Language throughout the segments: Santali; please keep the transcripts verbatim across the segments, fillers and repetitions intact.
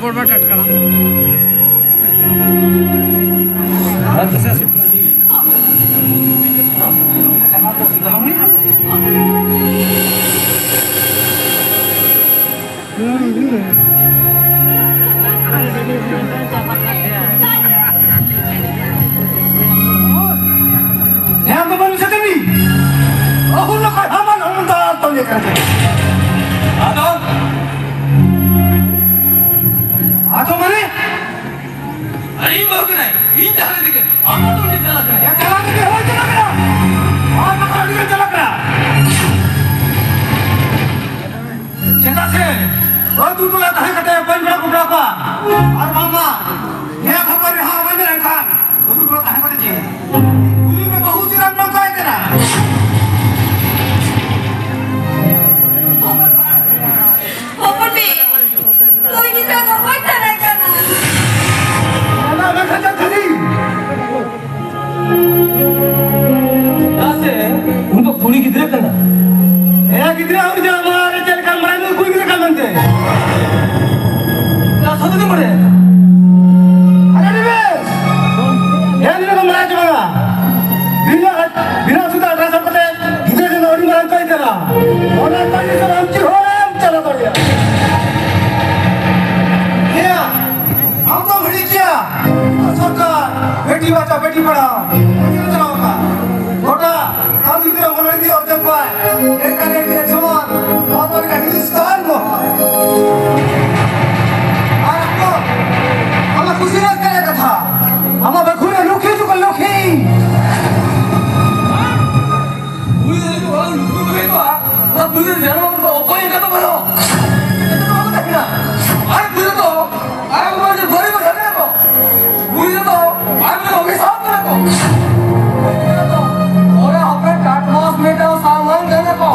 ᱵᱚᱲᱵᱟᱴ ᱟᱴᱠᱟᱲᱟ᱾ ध्यान तो बंद से नहीं। अहुल का हवन हम दाल तो लेकर के। आदो। आदो माने? अरे, बाप रे, इन जहां दिखे। ᱟᱢ ᱫᱚ ᱩᱱᱤ ᱪᱟᱞᱟᱜ ᱠᱟᱱᱟ᱾ ᱭᱟ, ᱪᱟᱞᱟᱜ ᱠᱟᱱᱟ, ᱦᱳᱭ, ᱪᱟᱞᱟᱜ ᱠᱟᱱᱟ᱾ ᱟᱨ ᱵᱟᱠᱷᱟᱱ ᱩᱱᱤ ᱜᱮ ᱪᱟᱞᱟᱜ ᱠᱟᱱᱟ᱾ ᱪᱮᱫᱟᱜ ᱥᱮ ᱟᱹᱛᱩ ᱴᱚᱞᱟ ᱛᱟᱦᱮᱸ ᱠᱟᱛᱮ ᱵᱟᱹᱧ ᱵᱟᱲᱟ ᱠᱚ ᱵᱟᱲᱟ ᱠᱚᱣᱟ᱾ ᱟᱨ ᱵᱟᱝᱢᱟ ᱱᱤᱭᱟᱹ ᱠᱷᱚᱵᱚᱨ ᱨᱮᱦᱚᱸ ᱵᱟᱹᱧ ᱧᱮᱞ ᱠᱷᱟᱱ ᱟᱹᱛᱩ ᱴᱚᱞᱟ ᱛᱟᱦᱮᱸ ᱠᱟᱛᱮ ᱪᱮᱫ? ᱠᱩᱞᱤ ᱢᱮ, ᱵᱟᱹᱦᱩ ᱪᱮᱫᱟᱜ ᱱᱚᱝᱠᱟᱭ ᱠᱟᱱᱟ? ᱦᱚᱯᱚᱱ ᱢᱤ᱾ ᱱᱩᱭ ᱜᱤᱫᱽᱨᱟᱹ ᱫᱚ ᱚᱠᱚᱭ ᱛᱟᱞᱟᱭ ᱠᱟᱱᱟ? ᱚᱱᱟ ᱢᱮᱱᱠᱷᱟᱱ ᱪᱮᱫ ᱠᱷᱟᱹᱞᱤ? ᱪᱮᱫᱟᱜ ᱥᱮ ᱩᱱᱤ ᱫᱚ ᱠᱩᱲᱤ ᱜᱤᱫᱽᱨᱟᱹ ᱠᱟᱱᱟ᱾ ᱦᱮᱸ, ᱜᱤᱫᱽᱨᱟᱹ ᱦᱩᱭ ᱡᱟᱦᱟᱸ ᱢᱟ ᱨᱮ ᱪᱮᱫ ᱞᱮᱠᱟ ᱢᱟᱨᱟᱝ ᱠᱩᱲᱤ ᱜᱤᱫᱽᱨᱟᱹ ᱠᱟᱱ ᱢᱮᱱᱛᱮ᱾ ᱪᱮᱫᱟᱜ ᱥᱟᱹᱛᱩ ᱫᱚ ᱵᱟᱲᱟᱭᱟ? ᱟᱨᱮ ᱟᱹᱰᱤ ᱵᱮᱥ᱾ ᱦᱮᱸ, ᱜᱤᱫᱽᱨᱟᱹ ᱠᱚ ᱢᱟᱨᱟᱝ ᱪᱟᱵᱟ᱾ ᱵᱤᱱᱟᱹ, ᱵᱤᱱᱟᱹ ᱥᱩᱫᱷᱟ ᱟᱞᱴᱨᱟᱥᱟᱣᱩᱱᱰ ᱠᱟᱛᱮ ᱜᱤᱫᱽᱨᱟᱹ ᱡᱮᱱᱚ ᱟᱹᱰᱤ ᱢᱟᱨᱟᱝ ᱠᱚ ᱟᱹᱭᱠᱟᱹᱜᱼᱟ᱾ ᱚᱱᱟ ᱠᱟᱹᱢᱤ ᱥᱟᱞᱟᱜ ᱟᱢ ᱪᱮᱫ ᱦᱚᱸ ᱵᱟᱢ ᱪᱟᱞᱟᱣ ᱫᱟᱲᱮᱭᱟᱜᱼᱟ᱾ ᱦᱮᱸ, ᱟᱢ ᱫᱚᱢ ᱦᱤᱲᱤᱧ ᱠᱮᱭᱟ᱾ ᱥᱚᱨᱠᱟᱨ ᱵᱮᱴᱤ ᱵᱟᱪᱟᱣ ᱵᱮᱴᱤ ᱯᱟᱲᱷᱟᱣ ᱪᱟᱞᱟᱣ ᱟᱠᱟᱱ᱾ ᱜᱚᱴᱟ ᱟᱢ ᱜᱤᱫᱽᱨᱟᱹ ᱚᱝᱜᱚᱱᱣᱟᱲᱤ ᱤᱫᱤ ᱚᱨᱡᱚ ᱠᱚᱣᱟᱭ᱾ ᱮᱱᱠᱷᱟᱱ ᱮᱠ ᱡᱮᱢᱚᱱ ᱱᱚᱣᱟ ᱯᱚᱨᱮ ᱦᱤᱱᱫᱩᱥᱛᱟᱱ ᱢᱚᱦᱟ᱾ ᱟᱨ ᱟᱢ ᱫᱚ ᱟᱢᱟᱜ ᱠᱩᱥᱤ ᱨᱮᱱᱟᱜ ᱠᱟᱛᱷᱟ᱾ ᱟᱢᱟᱜ ᱵᱟᱠᱷᱩᱞ ᱨᱮ ᱞᱩᱠᱷᱤ ᱡᱩᱜᱚ ᱞᱩᱠᱷᱤ᱾ ᱩᱱᱤ ᱫᱚ ᱡᱩᱫᱤ ᱚᱲᱟᱜ ᱞᱩᱠᱩ ᱠᱚ ᱦᱩᱭ ᱠᱚᱜᱼᱟ, ᱚᱱᱟ ᱠᱩᱲᱤ ᱜᱤᱫᱽᱨᱟᱹ ᱡᱟᱱᱟᱢ ᱚᱠᱛᱚ ᱚᱠᱚᱭ ᱮᱱᱠᱟ ᱫᱚ ᱵᱟᱹᱱᱩᱜ᱾ ᱮᱱᱠᱟ ᱫᱚ ᱵᱟᱝ ᱛᱟᱦᱮᱸ ᱠᱟᱱᱟ᱾ ᱟᱨ ᱠᱩᱲᱤ ᱫᱚ, ᱟᱨ ᱩᱱᱠᱩ ᱡᱮ ᱜᱚᱨᱤᱵ ᱠᱚ ᱡᱷᱟᱜᱽᱲᱟ ᱠᱚ᱾ ᱠᱩᱲᱤ ᱫᱚ, ᱟᱨ ᱠᱩᱲᱤ ᱫᱚ ᱚᱵᱷᱤᱥᱟᱯ ᱠᱟᱱᱟ ᱠᱚ᱾ ᱚᱲᱟᱜ ᱦᱚᱯᱮ ᱠᱟᱴᱢᱟᱥ ᱢᱮᱴᱟᱣ ᱥᱟᱢᱟᱱ ᱠᱟᱱᱟ ᱠᱚ᱾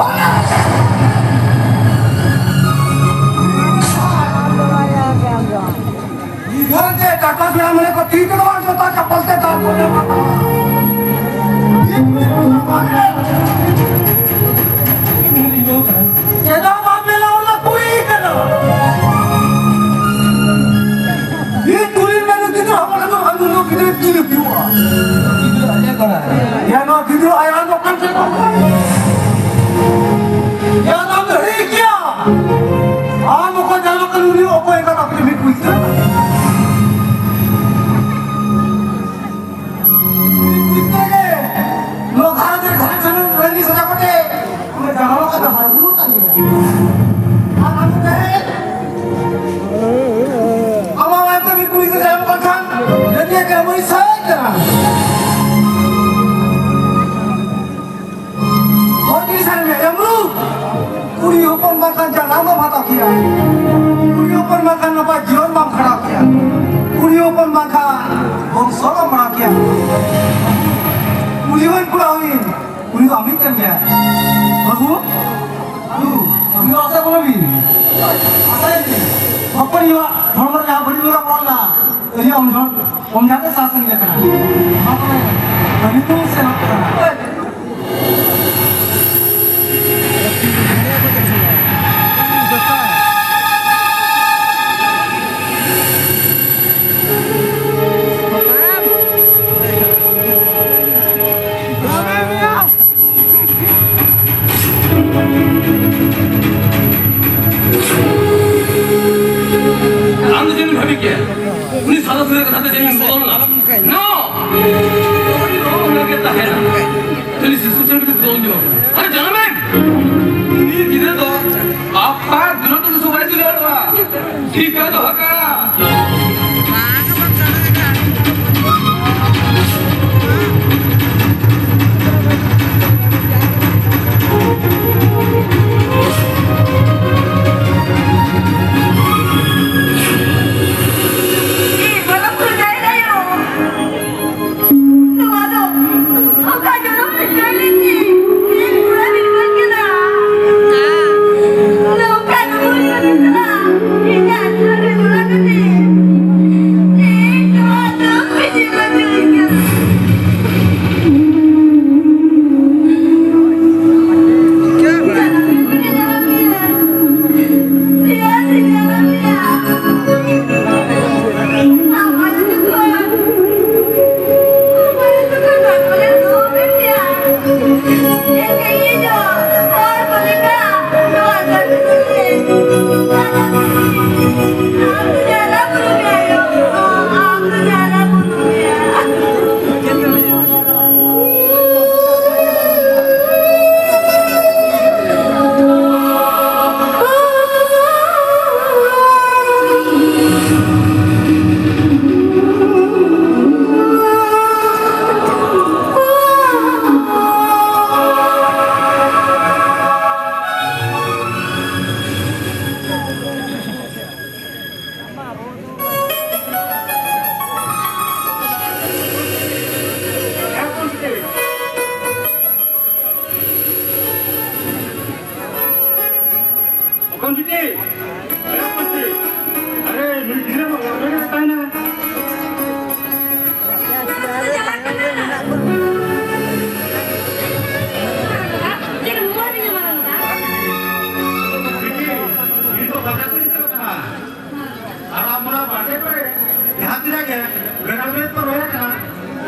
ᱤᱫᱷᱟᱨ ᱛᱮ ᱴᱟᱴᱟ ᱵᱮᱲᱟ ᱢᱟᱱᱮ ᱠᱚ ᱛᱤ ᱛᱮᱫᱚ ᱵᱟᱝ ᱡᱚᱛᱟ, ᱪᱟᱯᱚᱞ ᱛᱮ ᱫᱟᱞ ᱠᱚ ᱧᱟᱢᱟ᱾ ᱪᱮᱫᱟᱜ ᱵᱟᱢ ᱢᱮᱱᱟ ᱚᱱᱟ ᱠᱩᱲᱤ ᱠᱟᱱᱟ? ᱠᱟᱹᱢᱤ ᱥᱟᱹᱛ ᱮᱱᱟ᱾ ᱦᱚᱲ ᱜᱮ ᱥᱟᱨᱮ ᱢᱮ, ᱮᱢᱨᱩ᱾ ᱠᱩᱲᱤ ᱦᱚᱯᱚᱱ ᱵᱟᱝᱠᱷᱟᱱ ᱡᱟᱱᱟᱢ ᱵᱟᱢ ᱦᱟᱛᱟᱣ ᱠᱮᱭᱟ᱾ ᱠᱩᱲᱤ ᱦᱚᱯᱚᱱ ᱵᱟᱝᱠᱷᱟᱱ ᱱᱟᱯᱟᱭ ᱡᱤᱭᱚᱱ ᱵᱟᱢ ᱠᱷᱟᱸᱰᱟᱣ ᱠᱮᱭᱟ᱾ ᱠᱩᱲᱤ ᱦᱚᱯᱚᱱ ᱵᱟᱝᱠᱷᱟᱱ ᱵᱚᱝᱥᱚ ᱵᱟᱢ ᱵᱟᱲᱟᱣ ᱠᱮᱭᱟ᱾ ᱠᱩᱲᱤ ᱦᱚᱯᱚᱱ ᱠᱚᱲᱟ ᱦᱩᱭᱮᱱ, ᱩᱱᱤ ᱫᱚ ᱟᱢᱤᱡ ᱠᱟᱱ ᱜᱮᱭᱟᱭ᱾ ᱵᱟᱹᱵᱩ, ᱵᱟᱹᱵᱩ, ᱟᱹᱵᱤᱱ ᱫᱚ ᱟᱥᱟ ᱵᱚᱞᱚ ᱵᱤᱱ᱾ ᱟᱥᱟᱭ ᱵᱤᱱ᱾ ᱦᱚᱯᱚᱱ ᱟᱭᱳᱣᱟᱜ ᱦᱚᱲᱢᱚ ᱨᱮ ᱡᱟᱦᱟᱸ ᱵᱟᱹᱲᱤᱡ ᱵᱮᱵᱚᱦᱟᱨ ᱵᱚᱞᱚ ᱞᱮᱱᱟ, ᱟᱹᱞᱤᱧᱟᱜ ᱚᱢ ᱡᱷᱚᱲ, ᱚᱢ ᱡᱷᱟᱲ ᱛᱮ ᱥᱟᱦᱟ ᱥᱟᱺᱜᱤᱧ ᱟᱠᱟᱱᱟ᱾ ᱢᱟ ᱛᱚᱵᱮ, ᱟᱹᱞᱤᱧ ᱫᱚ ᱥᱮᱱᱚᱜ ᱠᱟᱱᱟ᱾ ᱟᱢ ᱫᱚ ᱪᱮᱫ ᱮᱢ ᱵᱷᱟᱹᱵᱤ ᱠᱮᱭᱟ? ᱩᱱᱤ ᱥᱟᱫᱟ ᱥᱤᱫᱟᱹ ᱠᱟᱛᱷᱟ ᱛᱮ ᱪᱮᱫ ᱮᱢ ᱵᱚᱫᱚᱞ ᱮᱱᱟ? No! ᱩᱱᱤ ᱫᱚ ᱚᱱᱠᱟ ᱜᱮ ᱛᱟᱦᱮᱱᱟ᱾ ᱠᱷᱟᱹᱞᱤ ᱥᱤᱥᱩ ᱥᱮᱱ ᱠᱟᱛᱮ ᱫᱚᱞ ᱧᱚᱜ᱾ ᱟᱨ ᱡᱟᱱᱟᱢᱮᱱ! ᱩᱱᱤ ᱜᱤᱫᱽᱨᱟᱹ ᱫᱚ ᱟᱯᱟᱛ ᱫᱩᱞᱟᱹᱲ ᱛᱮᱫᱚ ᱵᱟᱭ ᱫᱩᱞᱟᱹᱲᱚᱜᱼᱟ᱾ ᱴᱷᱤᱠᱟ ᱫᱚᱦᱚ ᱠᱟᱜᱼᱟ᱾ ᱱᱚᱣᱟ ᱫᱚ ᱚᱠᱟ ᱡᱚᱱᱚᱢ ᱨᱮ ᱪᱚᱭ ᱞᱮᱱ ᱪᱮ? ᱤᱧ ᱠᱚᱲᱟ ᱵᱤᱨᱵᱟᱹᱧ ᱠᱟᱱᱟ᱾ ᱱᱚᱝᱠᱟ ᱫᱚ ᱵᱟᱹᱧ ᱠᱟᱹᱢᱤ ᱠᱟᱱᱟ᱾ ᱤᱧᱟᱜ ᱡᱤᱭᱚᱱ ᱨᱮ ᱫᱩᱞᱟᱹᱲ ᱪᱮᱫᱟᱜ ᱜᱮ ᱵᱮᱲᱟ ᱵᱮᱲ ᱠᱚ ᱨᱚᱦᱚᱭ ᱠᱟᱱᱟ,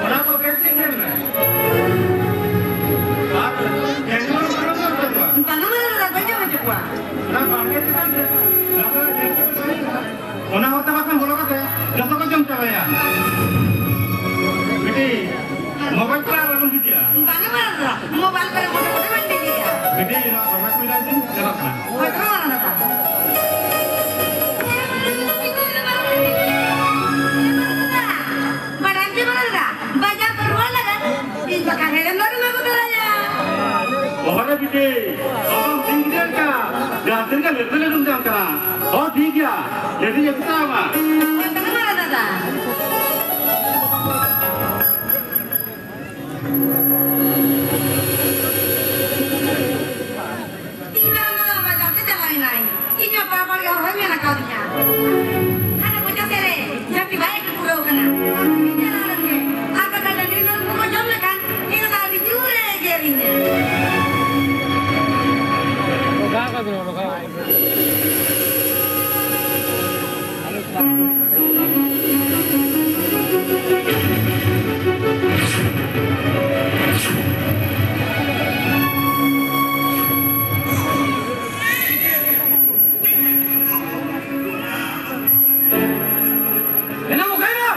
ᱚᱱᱟ ᱠᱚ ᱵᱮᱥ ᱴᱷᱤᱠ ᱧᱮᱞ ᱢᱮ᱾ ᱟᱨ ᱡᱮᱱᱴᱮᱞ ᱠᱚ ᱡᱚᱢ ᱦᱚᱪᱚ ᱠᱚᱣᱟ᱾ ᱵᱟᱝᱟ, ᱵᱟᱝᱟ, ᱵᱟᱝᱟ, ᱵᱟᱹᱧ ᱡᱚᱢ ᱦᱚᱪᱚ ᱠᱚᱣᱟ᱾ ᱚᱱᱟ ᱵᱟᱲᱜᱮ ᱪᱮᱛᱟᱱ ᱨᱮ ᱡᱟᱦᱟᱸ ᱡᱮᱱᱴᱮᱞ ᱠᱚ ᱦᱮᱡ ᱠᱟᱱᱟ, ᱚᱱᱟ ᱦᱚᱨᱛᱮ ᱵᱟᱠᱷᱟᱱ ᱵᱚᱞᱚ ᱠᱟᱛᱮ ᱡᱚᱛᱚ ᱠᱚ ᱡᱚᱢ ᱪᱟᱵᱟᱭᱟ᱾ ᱵᱤᱴᱤ, ᱢᱚᱜᱚᱡ ᱠᱚᱲᱟ ᱟᱞᱚᱢ ᱵᱷᱤᱡᱟᱹᱜᱼᱟ᱾ ᱵᱟᱝᱟ, ᱵᱟᱝᱟ, ᱢᱳᱵᱟᱭᱤᱞ ᱠᱚᱨᱮ ᱢᱚᱴᱮ ᱢᱚᱴᱮ ᱵᱟᱹᱧ ᱵᱷᱤᱡᱟᱹᱜᱼᱟ᱾ ᱵᱤᱴᱤ, ᱱᱚᱣᱟ ᱨᱚᱦᱚᱭ ᱠᱚ ᱪᱟᱞᱟᱜ ᱠᱟᱱᱟ᱾ ᱦᱳᱭ, ᱛᱚᱵᱮ ᱢᱟᱨᱟᱝ ᱫᱟᱫᱟ᱾ ᱵᱟᱰᱟᱭ ᱜᱮ ᱵᱟᱹᱱᱩᱜ ᱞᱮᱫᱟ᱾ ᱵᱟᱡᱟᱨ ᱠᱚ ᱨᱩᱣᱟᱹᱲ ᱞᱟᱜᱟ᱾ ᱤᱧ ᱵᱟᱠᱷᱟᱱ ᱦᱮᱲᱮᱢ ᱫᱟᱨᱮᱢ ᱟᱹᱜᱩ ᱛᱚᱨᱟᱭᱟ᱾ ᱚᱦᱚᱨᱮ ᱵᱤᱴᱤ, ᱚᱦᱚᱢ ᱛᱤᱸᱜᱩ ᱫᱟᱲᱮᱭᱟᱜ ᱠᱟᱱ᱾ ᱡᱟᱦᱟᱸ ᱛᱤᱱᱟᱹᱜ ᱞᱮᱵᱮᱞ ᱮᱢ ᱡᱟᱝ ᱠᱟᱱᱟ᱾ ᱦᱚᱸ, ᱴᱷᱤᱠ ᱜᱮᱭᱟ᱾ ᱞᱮᱰᱤᱧ ᱟᱹᱜᱩ ᱛᱚᱨᱟᱢᱟ᱾ ᱦᱳᱭ, ᱛᱚᱵᱮ ᱢᱟᱨᱟᱝ ᱫᱟᱫᱟ᱾ ᱤᱧ ᱢᱟ ᱚᱱᱟ ᱵᱟᱡᱟᱨ ᱛᱮ ᱪᱟᱞᱟᱣ ᱮᱱᱟᱭ᱾ ᱤᱧ ᱢᱟ ᱯᱟᱲᱟ ᱯᱟᱲ ᱜᱮ ᱦᱚᱦᱚᱭ ᱢᱮᱱ ᱟᱠᱟᱫᱤᱧᱟ᱾ ᱦᱟᱱᱟ ᱠᱚᱪᱟ ᱥᱮᱫ ᱨᱮ ᱡᱷᱟᱹᱱᱴᱤ ᱵᱟᱭ ᱟᱹᱜᱩ ᱯᱩᱨᱟᱹᱣ ᱠᱟᱱᱟ᱾ ᱤᱧ ᱪᱟᱞᱟᱣ ᱞᱮᱱ ᱜᱮ᱾ ᱟᱨ ᱵᱟᱠᱷᱟᱱ ᱰᱟᱹᱝᱨᱤ ᱢᱮᱨᱚᱢ ᱠᱚᱠᱚ ᱡᱚᱢ ᱞᱮᱠᱷᱟᱱ ᱤᱧ ᱫᱚ ᱟᱹᱰᱤ ᱡᱳᱨᱮ ᱮᱜᱮᱨᱤᱧᱟ᱾ ᱮᱱᱟ ᱢᱚᱠᱟᱭᱱᱟ?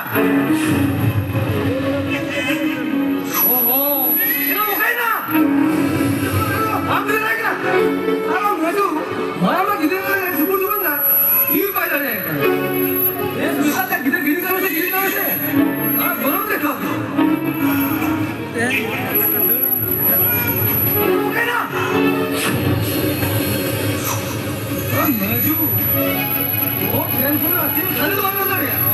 ᱚᱦᱚ, ᱮᱱᱟ ᱢᱚᱠᱟᱭᱱᱟ? ᱟᱢ ᱫᱚ ᱨᱟᱡᱟ, ᱟᱢ ᱦᱤᱡᱩᱜ, ᱢᱟᱨᱟᱝ ᱜᱤᱫᱽᱨᱟᱹ ᱥᱩᱯᱩᱨ ᱫᱚ ᱵᱟᱝ ᱠᱟᱱᱟ᱾ ᱤᱧ ᱵᱟᱭ ᱫᱟᱲᱮᱭᱟᱜ ᱠᱟᱱᱟ᱾ ᱮ, ᱥᱩᱥᱟᱛ ᱜᱤᱫᱟᱹᱨ ᱜᱤᱰᱤ ᱠᱟᱜ ᱢᱮᱥᱮ, ᱜᱤᱰᱤ ᱠᱟᱜ ᱢᱮᱥᱮ᱾ ᱟᱨ ᱜᱚᱨᱚᱢ ᱫᱮᱠᱷᱟᱣ᱾ ᱚᱠᱟᱭᱱᱟ? ᱟᱨ ᱢᱟᱹᱡᱩ᱾ ᱵᱚᱦᱚᱜ ᱴᱷᱮᱱ ᱠᱷᱚᱱ ᱟᱨ ᱪᱮᱫ ᱥᱟᱹᱨᱤ ᱫᱚ ᱵᱟᱢ ᱢᱮᱱ ᱫᱟᱲᱮᱭᱟᱜᱼᱟ᱾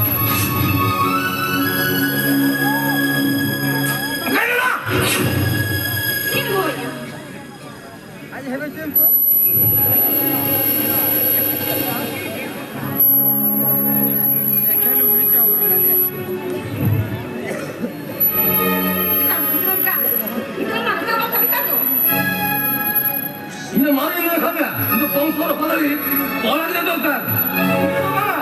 ᱚᱠᱟᱭᱱᱟ? ᱪᱮᱫ ᱦᱩᱭ? ᱟᱡ ᱦᱮᱵᱮ ᱪᱮᱫ ᱠᱚ? ᱤᱧ ᱫᱚ ᱢᱟᱨᱮ ᱢᱮᱱ ᱠᱟᱜ ᱢᱮᱭᱟ, ᱤᱧ ᱫᱚ ᱵᱚᱝᱥᱚ ᱨᱚᱠᱷᱟ ᱞᱟᱹᱜᱤᱫ ᱚᱲᱟᱜ ᱨᱮ ᱫᱚᱨᱠᱟᱨ᱾ ᱤᱧ ᱫᱚ ᱵᱟᱝᱟ᱾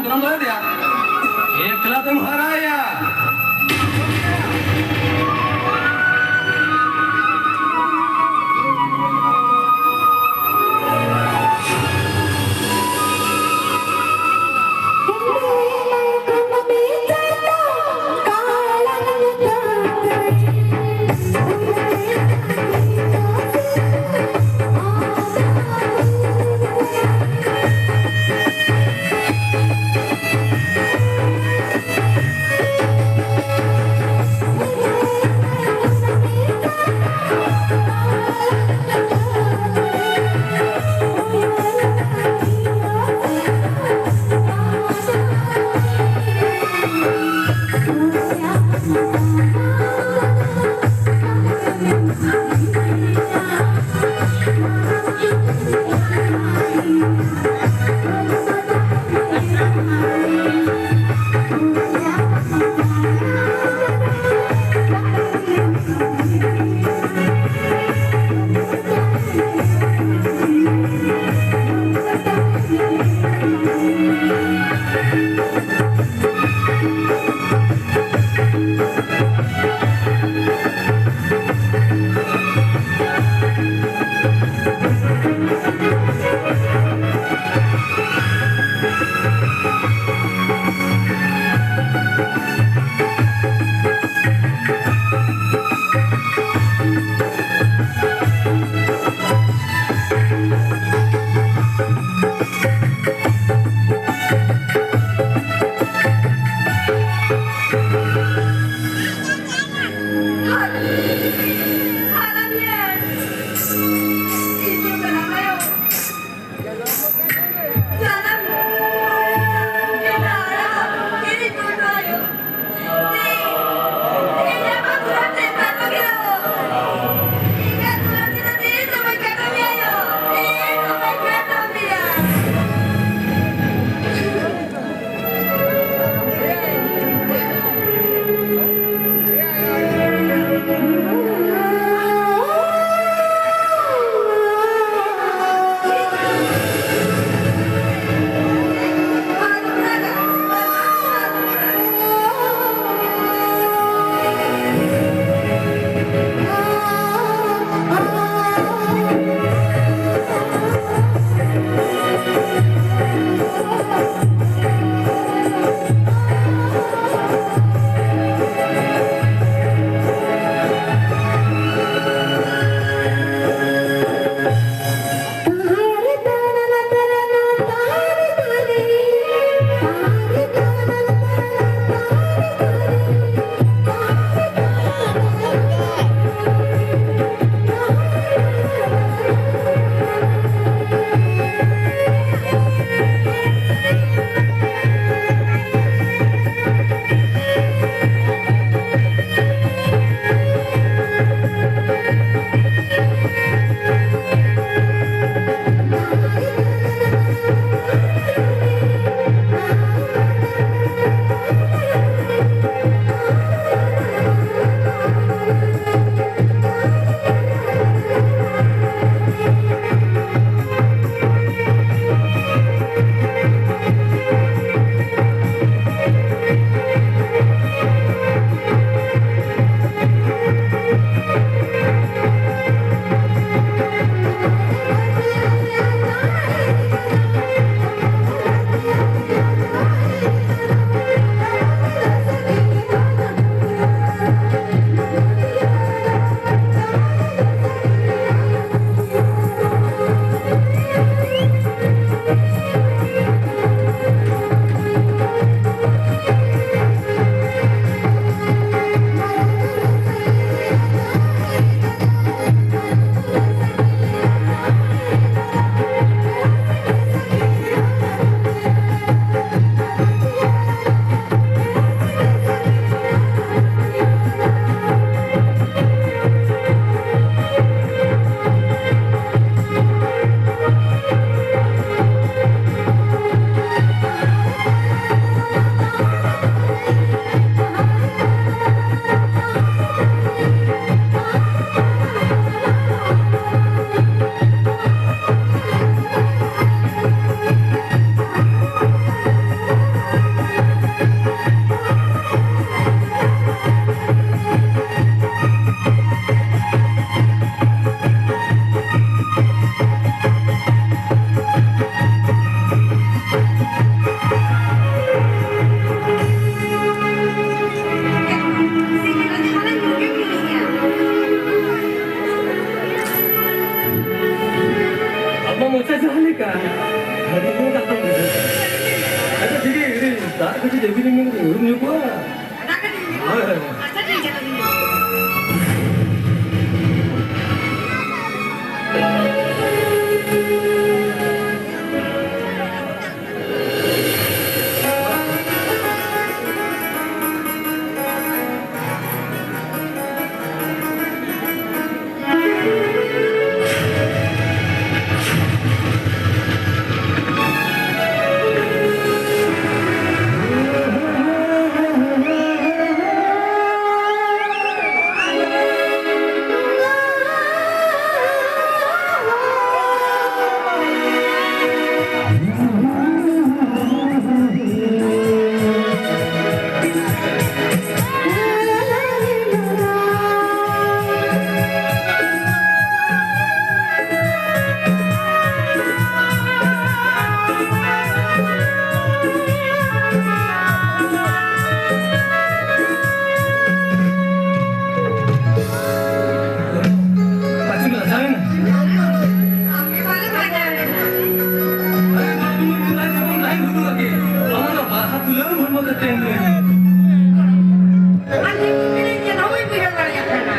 ᱫᱚᱱᱚᱝ ᱫᱚᱦᱚᱭ ᱫᱮᱭᱟ᱾ ᱮᱠᱞᱟ ᱛᱮᱢ ᱦᱟᱨᱟᱭᱟ᱾ ᱫᱮᱵᱤ ᱞᱤᱧ ᱢᱮᱱ ᱠᱮᱫᱟ, ᱩᱨᱩᱢ ᱧᱚᱜᱚᱜᱼᱟ᱾ ᱦᱳᱭ, ᱦᱳᱭ᱾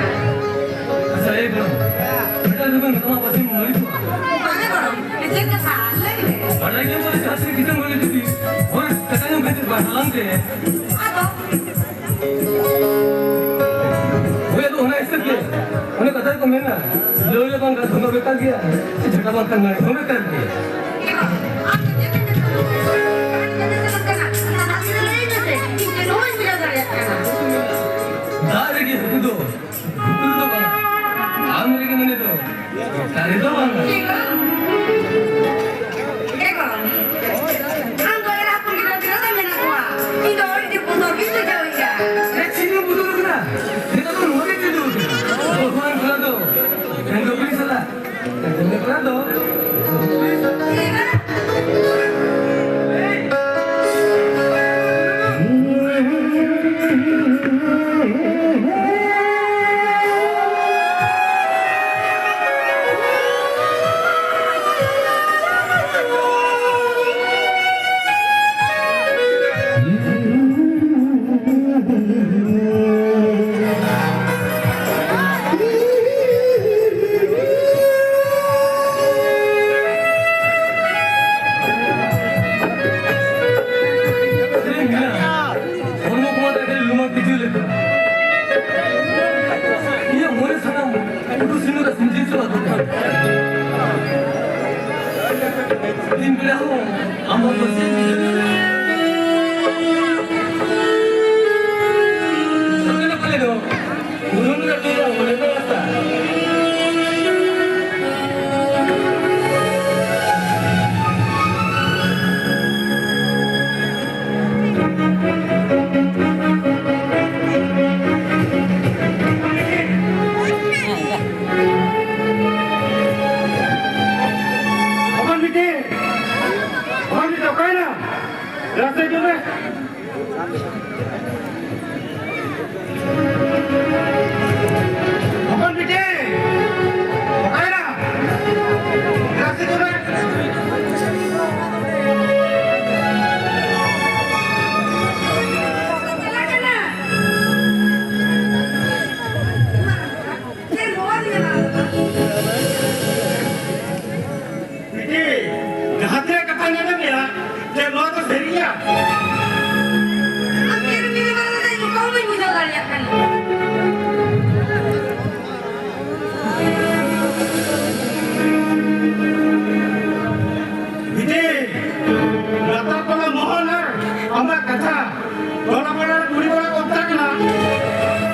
ᱟᱪᱪᱷᱟ, ᱮ ᱜᱚᱲᱚᱢ, ᱢᱤᱫᱴᱟᱝ ᱫᱚ ᱵᱟᱝ, ᱱᱚᱣᱟ ᱯᱟᱥᱮ ᱢᱟᱹᱨᱤᱪ ᱢᱟ᱾ ᱵᱟᱝᱟ ᱜᱚᱲᱚᱢ, ᱪᱮᱫ ᱠᱟᱛᱷᱟ? ᱞᱟᱹᱭ ᱢᱮ᱾ ᱵᱟᱰᱟᱭ ᱜᱮᱭᱟᱢ ᱛᱚ, ᱡᱟᱦᱟᱸ ᱛᱤᱱᱟᱹᱜ ᱠᱤᱥᱟᱹᱬ ᱦᱩᱭ ᱞᱮᱱ ᱛᱩᱞᱩᱡ, ᱦᱚᱲ ᱠᱟᱴᱟ ᱧᱚᱜ ᱵᱷᱮᱡᱟ ᱵᱟᱝ ᱛᱟᱲᱟᱢ ᱛᱮ᱾ ᱟᱫᱚ? ᱦᱳᱭ, ᱟᱫᱚ ᱚᱱᱟ ᱦᱤᱥᱟᱹᱵ ᱜᱮ, ᱚᱱᱮ ᱠᱟᱛᱷᱟ ᱨᱮᱠᱚ ᱢᱮᱱᱟ, ᱞᱟᱹᱣᱲᱤ ᱵᱟᱝᱠᱷᱟᱱ ᱫᱷᱚᱱ ᱫᱚ ᱵᱮᱠᱟᱨ ᱜᱮᱭᱟ, ᱡᱷᱟᱴᱟ ᱵᱟᱝᱠᱷᱟᱱ ᱱᱟᱹᱲᱤ ᱦᱚᱸ ᱵᱮᱠᱟᱨ ᱜᱮᱭᱟ᱾ ᱟᱢ ᱫᱚ ᱪᱮᱫ ᱮᱢ ᱢᱮᱛᱟ ᱠᱚᱣᱟ? ᱟᱢ ᱫᱚ ᱪᱮᱫ ᱮᱢ ᱢᱮᱛᱟ ᱠᱚᱣᱟ? ᱞᱟᱹᱭ ᱢᱮᱥᱮ, ᱤᱧ ᱪᱮᱫ ᱦᱚᱸ ᱵᱟᱹᱧ ᱵᱩᱡᱷᱟᱹᱣ ᱫᱟᱲᱮᱭᱟᱜ ᱠᱟᱱᱟ᱾ ᱫᱟᱜ ᱨᱮᱜᱮ ᱦᱟᱹᱠᱩ ᱫᱚ ᱵᱩᱠᱩᱲ ᱫᱚ ᱵᱟᱝ, ᱟᱢ ᱨᱮᱜᱮ ᱢᱮᱱᱮ ᱫᱚ ᱫᱟᱨᱮ ᱫᱚ ᱵᱟᱝ᱾ ᱮ ᱜᱚ, ᱟᱢ ᱫᱚ ᱮᱨᱟ ᱦᱚᱯᱚᱱ ᱜᱤᱫᱽᱨᱟᱹ ᱛᱤᱱᱟᱹᱜ ᱛᱟᱢ ᱢᱮᱱᱟᱜ ᱠᱚᱣᱟ? ᱤᱧ ᱫᱚ ᱟᱹᱰᱤ ᱡᱳᱨ ᱵᱚᱛᱚᱨ ᱜᱤᱧ ᱵᱩᱡᱷᱟᱹᱣᱮᱫᱼᱟ᱾ ᱮ, ᱪᱮᱫ ᱮᱢ ᱵᱚᱛᱚᱨ ᱠᱟᱱᱟ? ᱱᱤᱛᱚᱜ ᱫᱚ ᱱᱚᱣᱟ ᱜᱮ ᱪᱤᱱᱛᱟᱹ ᱠᱟᱱᱟ᱾ ᱵᱷᱚᱜᱚᱵᱟᱱ ᱠᱷᱚᱱᱟᱜ ᱫᱚ ᱰᱟᱹᱝᱜᱩᱣᱟᱹ ᱠᱩᱲᱤ ᱥᱟᱞᱟᱜ ᱰᱟᱹᱝᱜᱩᱣᱟᱹ ᱠᱚᱲᱟ ᱫᱚ ᱟᱢ ᱦᱚᱸ ᱯᱟᱹᱥᱤ ᱥᱟᱹᱜᱟᱹᱭ ᱯᱟᱞᱮ ᱫᱚ ᱩᱨᱩᱢ ᱜᱟᱛᱮ ᱫᱚ ᱚᱸᱰᱮ ᱫᱚ ᱟᱥᱟ᱾ ᱦᱚᱯᱚᱱ ᱵᱤᱴᱤ, ᱦᱚᱯᱚᱱ ᱵᱤᱴᱤ ᱚᱠᱟᱭᱮᱱᱟᱢ? ᱨᱟᱥᱮ ᱦᱤᱡᱩᱜ ᱢᱮ᱾ ᱦᱚᱯᱚᱱ ᱵᱤᱴᱤ, ᱚᱠᱟᱭᱮᱱᱟᱢ? ᱨᱟᱥᱮ ᱦᱤᱡᱩᱜ ᱢᱮ᱾ ᱵᱤᱴᱤ, ᱡᱟᱦᱟᱸ ᱛᱤᱱᱟᱹᱜ ᱠᱟᱛᱷᱟᱧ ᱟᱸᱡᱚᱢᱮᱜᱼᱟ, ᱪᱮᱫ ᱱᱚᱣᱟ ᱫᱚ ᱥᱟᱹᱨᱤ ᱜᱮᱭᱟ? ᱟᱢ ᱪᱮᱫ ᱮᱢ ᱢᱮᱱ ᱵᱟᱲᱟ ᱞᱮᱫᱟ, ᱤᱧ ᱚᱠᱟ ᱦᱚᱸ ᱵᱟᱹᱧ ᱵᱩᱡᱷᱟᱹᱣ ᱫᱟᱲᱮᱭᱟᱜ ᱠᱟᱱᱟ᱾ ᱵᱤᱴᱤ, ᱞᱟᱛᱟᱨ ᱯᱟᱲᱟ ᱢᱚᱦᱚᱱ ᱟᱨ ᱟᱢᱟᱜ ᱠᱟᱛᱷᱟ, ᱴᱚᱞᱟ ᱯᱟᱲᱟ ᱨᱮ ᱠᱩᱲᱤ ᱠᱚᱲᱟ ᱠᱚ ᱚᱛᱟ ᱠᱟᱱᱟ᱾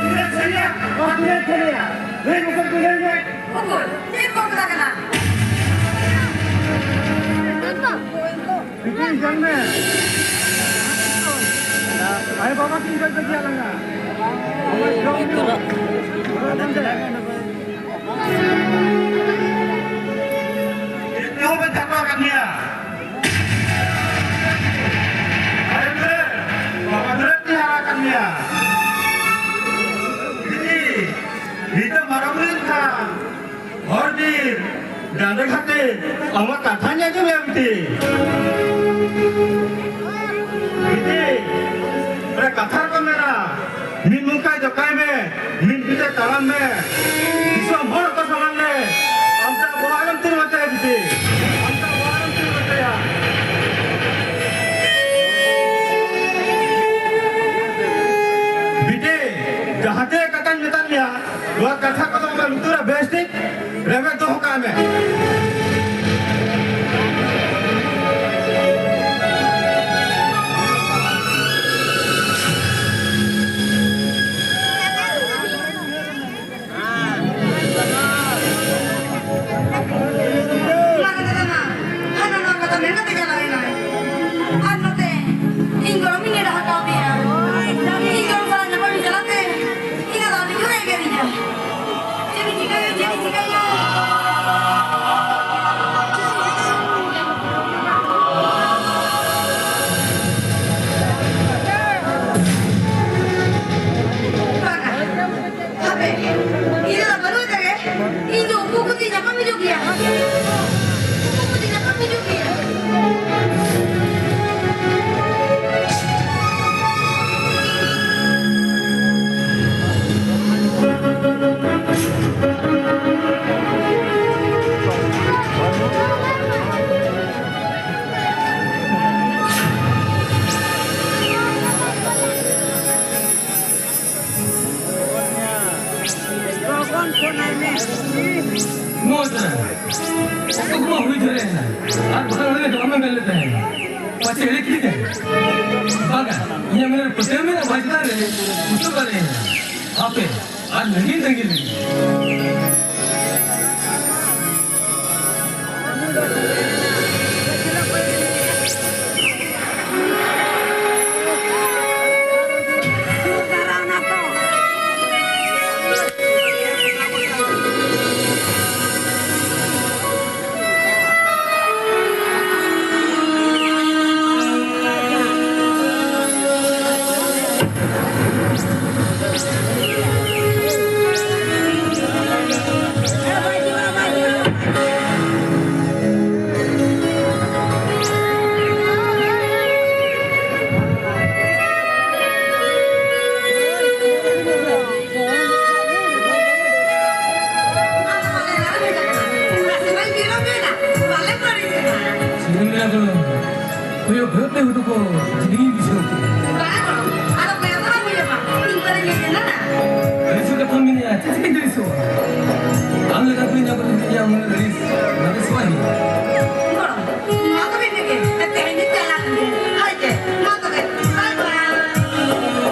ᱛᱤᱱᱟᱹᱜ ᱥᱟᱹᱨᱤᱭᱟ? ᱱᱚᱣᱟ ᱛᱤᱱᱟᱹᱜ ᱥᱟᱹᱨᱤᱭᱟ? ᱞᱟᱹᱭ ᱢᱮᱥᱮ, ᱞᱟᱹᱭ ᱢᱮ᱾ ᱩᱠᱩᱨ, ᱪᱮᱫ ᱠᱚ ᱠᱟᱛᱷᱟ ᱠᱟᱱᱟ? ᱵᱤᱴᱤ, ᱧᱮᱞ ᱢᱮ᱾ ᱟᱭᱳ ᱵᱟᱵᱟ ᱠᱤᱱ ᱜᱚᱡ ᱠᱮᱫᱮᱭᱟ ᱞᱟᱸᱜᱟ᱾ ᱟᱢᱟᱜ ᱡᱚᱢ ᱧᱩ᱾ ᱦᱚᱨᱚᱜ ᱵᱟᱸᱫᱮ᱾ ᱪᱮᱫ ᱛᱮᱦᱚᱸ ᱵᱟᱹᱧ ᱪᱟᱵᱟ ᱟᱠᱟᱫ ᱢᱮᱭᱟ᱾ ᱟᱨᱮ ᱜᱤᱫᱽᱨᱟᱹ, ᱵᱟᱵᱟ ᱫᱩᱞᱟᱹᱲ ᱛᱮ ᱦᱟᱨᱟ ᱟᱠᱟᱫ ᱢᱮᱭᱟ᱾ ᱵᱤᱴᱤ, ᱱᱤᱛᱚᱜ ᱢᱟᱨᱟᱝ ᱦᱩᱭᱮᱱ ᱠᱷᱟᱱ ᱦᱚᱨ ᱵᱤᱨ ᱰᱟᱸᱰᱮ ᱜᱷᱟᱴᱮ ᱟᱢᱟᱜ ᱠᱟᱛᱷᱟᱧ ᱟᱸᱡᱚᱢᱮᱫ ᱵᱤᱴᱤ᱾ ᱵᱤᱴᱤ, ᱚᱱᱟ ᱠᱟᱛᱷᱟ ᱨᱮᱠᱚ ᱢᱮᱱᱟ, ᱢᱤᱫ ᱢᱚᱠᱟᱭ ᱡᱚᱠᱟᱭ ᱢᱮ, ᱢᱤᱫ ᱵᱤᱛᱟᱹ ᱛᱟᱲᱟᱢ ᱢᱮ᱾ ᱫᱤᱥᱚᱢ ᱦᱚᱲ ᱠᱚ ᱥᱟᱢᱟᱝ ᱨᱮ ᱟᱢ ᱫᱚ ᱵᱚᱦᱚᱜ ᱨᱮᱢ ᱛᱤᱨ ᱢᱟᱪᱟᱭᱟ ᱵᱤᱴᱤ, ᱟᱢ ᱫᱚ ᱵᱚᱦᱚᱜ ᱨᱮᱢ ᱛᱤᱨ ᱢᱟᱪᱟᱭᱟ᱾ ᱵᱤᱴᱤ, ᱡᱟᱦᱟᱸ ᱛᱤᱱᱟᱹᱜ ᱠᱟᱛᱷᱟᱧ ᱢᱮᱛᱟᱫ ᱢᱮᱭᱟ, ᱱᱚᱣᱟ ᱠᱟᱛᱷᱟ ᱠᱚᱫᱚ ᱟᱢᱟᱜ ᱞᱩᱛᱩᱨ ᱨᱮ ᱵᱮᱥ ᱴᱷᱤᱠ ᱨᱮᱵᱮᱫ ᱫᱚᱦᱚ ᱠᱟᱜ ᱢᱮ᱾ ᱢᱮᱱ ᱠᱟᱛᱮ ᱪᱟᱞᱟᱣ ᱮᱱᱟᱭ᱾ ᱟᱨ ᱱᱚᱛᱮ ᱤᱧ ᱜᱚᱲᱚᱢᱤᱧ ᱱᱮᱰᱟ ᱟᱠᱟᱣᱫᱮᱭᱟ᱾ ᱤᱧ ᱜᱚᱲᱚᱢ ᱥᱟᱞᱟᱜ ᱧᱟᱯᱟᱢᱤᱧ ᱪᱟᱞᱟᱜ ᱛᱮ ᱤᱧ ᱫᱚ ᱟᱹᱰᱤ ᱡᱳᱨᱮ ᱮᱜᱮᱨᱤᱧᱟ᱾ ᱪᱮᱫ ᱤᱧ ᱪᱤᱠᱟᱹᱭᱟ, ᱪᱮᱫ ᱤᱧ ᱪᱤᱠᱟᱹᱭᱟ? ᱵᱟᱝᱟ᱾ ᱦᱟᱯᱮ, ᱤᱧ ᱫᱚ ᱵᱟᱹᱱᱩᱜ ᱛᱮᱜᱮ, ᱤᱧ ᱫᱚ ᱩᱱᱠᱩ ᱠᱚ ᱛᱤᱧ ᱧᱟᱯᱟᱢ ᱦᱤᱡᱩᱜ ᱜᱮᱭᱟ᱾ ᱩᱱᱠᱩ ᱠᱚ ᱛᱤᱧ ᱧᱟᱯᱟᱢ ᱦᱤᱡᱩᱜ ᱜᱮᱭᱟ᱾ ᱱᱚᱣᱟ ᱠᱟᱱᱟ᱾ ᱚᱠᱛᱚ ᱠᱚᱢᱟ ᱦᱩᱭ ᱫᱷᱟᱨᱟᱭᱮᱱᱟ᱾ ᱟᱨ ᱵᱟᱠᱷᱟᱱ ᱚᱸᱰᱮ ᱫᱚ ᱟᱢᱮᱢ ᱢᱮᱱ ᱞᱮᱫ ᱛᱟᱦᱮᱸ᱾ ᱯᱟᱪᱷᱮ ᱮᱲᱮ ᱠᱮᱫᱮ ᱛᱟᱦᱮᱸ᱾ ᱵᱟᱝᱟ, ᱤᱧᱟᱹᱜ ᱢᱮᱱ ᱨᱮ ᱯᱟᱹᱛᱭᱟᱹᱣ ᱢᱮᱱᱟᱜᱼᱟ, ᱵᱟᱭ ᱪᱮᱛᱟᱱ ᱨᱮ ᱩᱛᱟᱹᱨ ᱫᱟᱲᱮᱭᱟᱜᱼᱟ᱾ ᱦᱟᱯᱮ, ᱟᱨ ᱞᱟᱹᱜᱤᱫ ᱞᱟᱹᱜᱤᱫ ᱞᱟᱹᱜᱤᱫ᱾ ᱦᱩᱭᱩᱜ ᱦᱩᱭᱩᱜ ᱛᱮ ᱦᱩᱫᱩ ᱠᱚ ᱡᱤᱞᱤᱧ ᱵᱩᱡᱷᱟᱹᱣ ᱠᱮᱫᱟ᱾ ᱵᱟᱝ ᱜᱚᱲᱚᱢ, ᱟᱫᱚ ᱯᱮᱲᱟ ᱫᱚ ᱵᱟᱝ ᱦᱩᱭᱩᱜᱼᱟ, ᱤᱧ ᱯᱟᱨᱮ ᱧᱮᱞ ᱠᱟᱱᱟ᱾ ᱟᱹᱲᱤᱥ ᱠᱟᱛᱷᱟᱢ ᱢᱮᱱᱮᱜᱼᱟ, ᱪᱮᱫ ᱪᱤᱠᱟᱹᱧ ᱟᱹᱲᱤᱥᱚᱜᱼᱟ? ᱟᱢ ᱞᱮᱠᱟ ᱠᱩᱲᱤ ᱧᱟᱢ ᱠᱟᱛᱮ ᱤᱧᱟᱹᱜ ᱢᱚᱱᱮ ᱟᱹᱲᱤᱥ, ᱟᱹᱲᱤᱥ ᱵᱟᱭ ᱦᱩᱭᱩᱜᱼᱟ᱾ ᱜᱚᱲᱚᱢ, ᱢᱟ ᱛᱚᱵᱮ ᱤᱱᱟᱹᱜ ᱜᱮ, ᱛᱮᱦᱮᱧ ᱫᱚᱧ ᱪᱟᱞᱟᱜ ᱜᱮ᱾ ᱦᱳᱭ ᱪᱮ, ᱢᱟ ᱛᱚᱵᱮ, bye bye᱾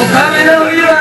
ᱚᱠᱟ ᱢᱮᱱᱟ ᱦᱩᱭᱩᱜᱼᱟ᱾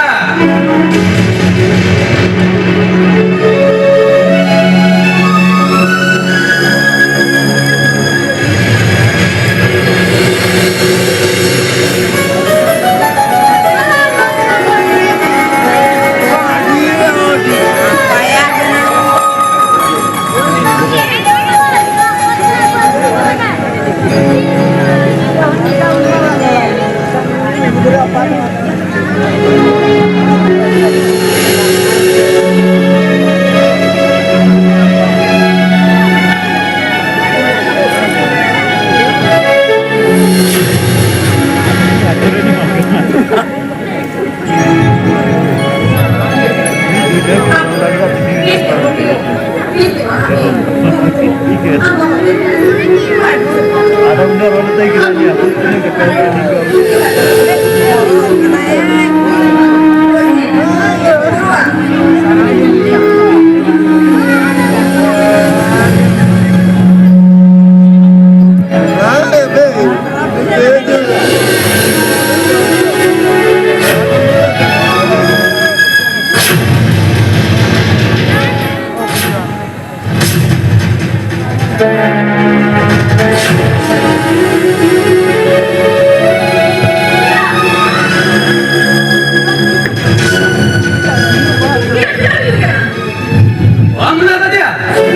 ᱵᱟᱢ ᱢᱮᱱᱟ ᱠᱟᱫᱮᱭᱟ?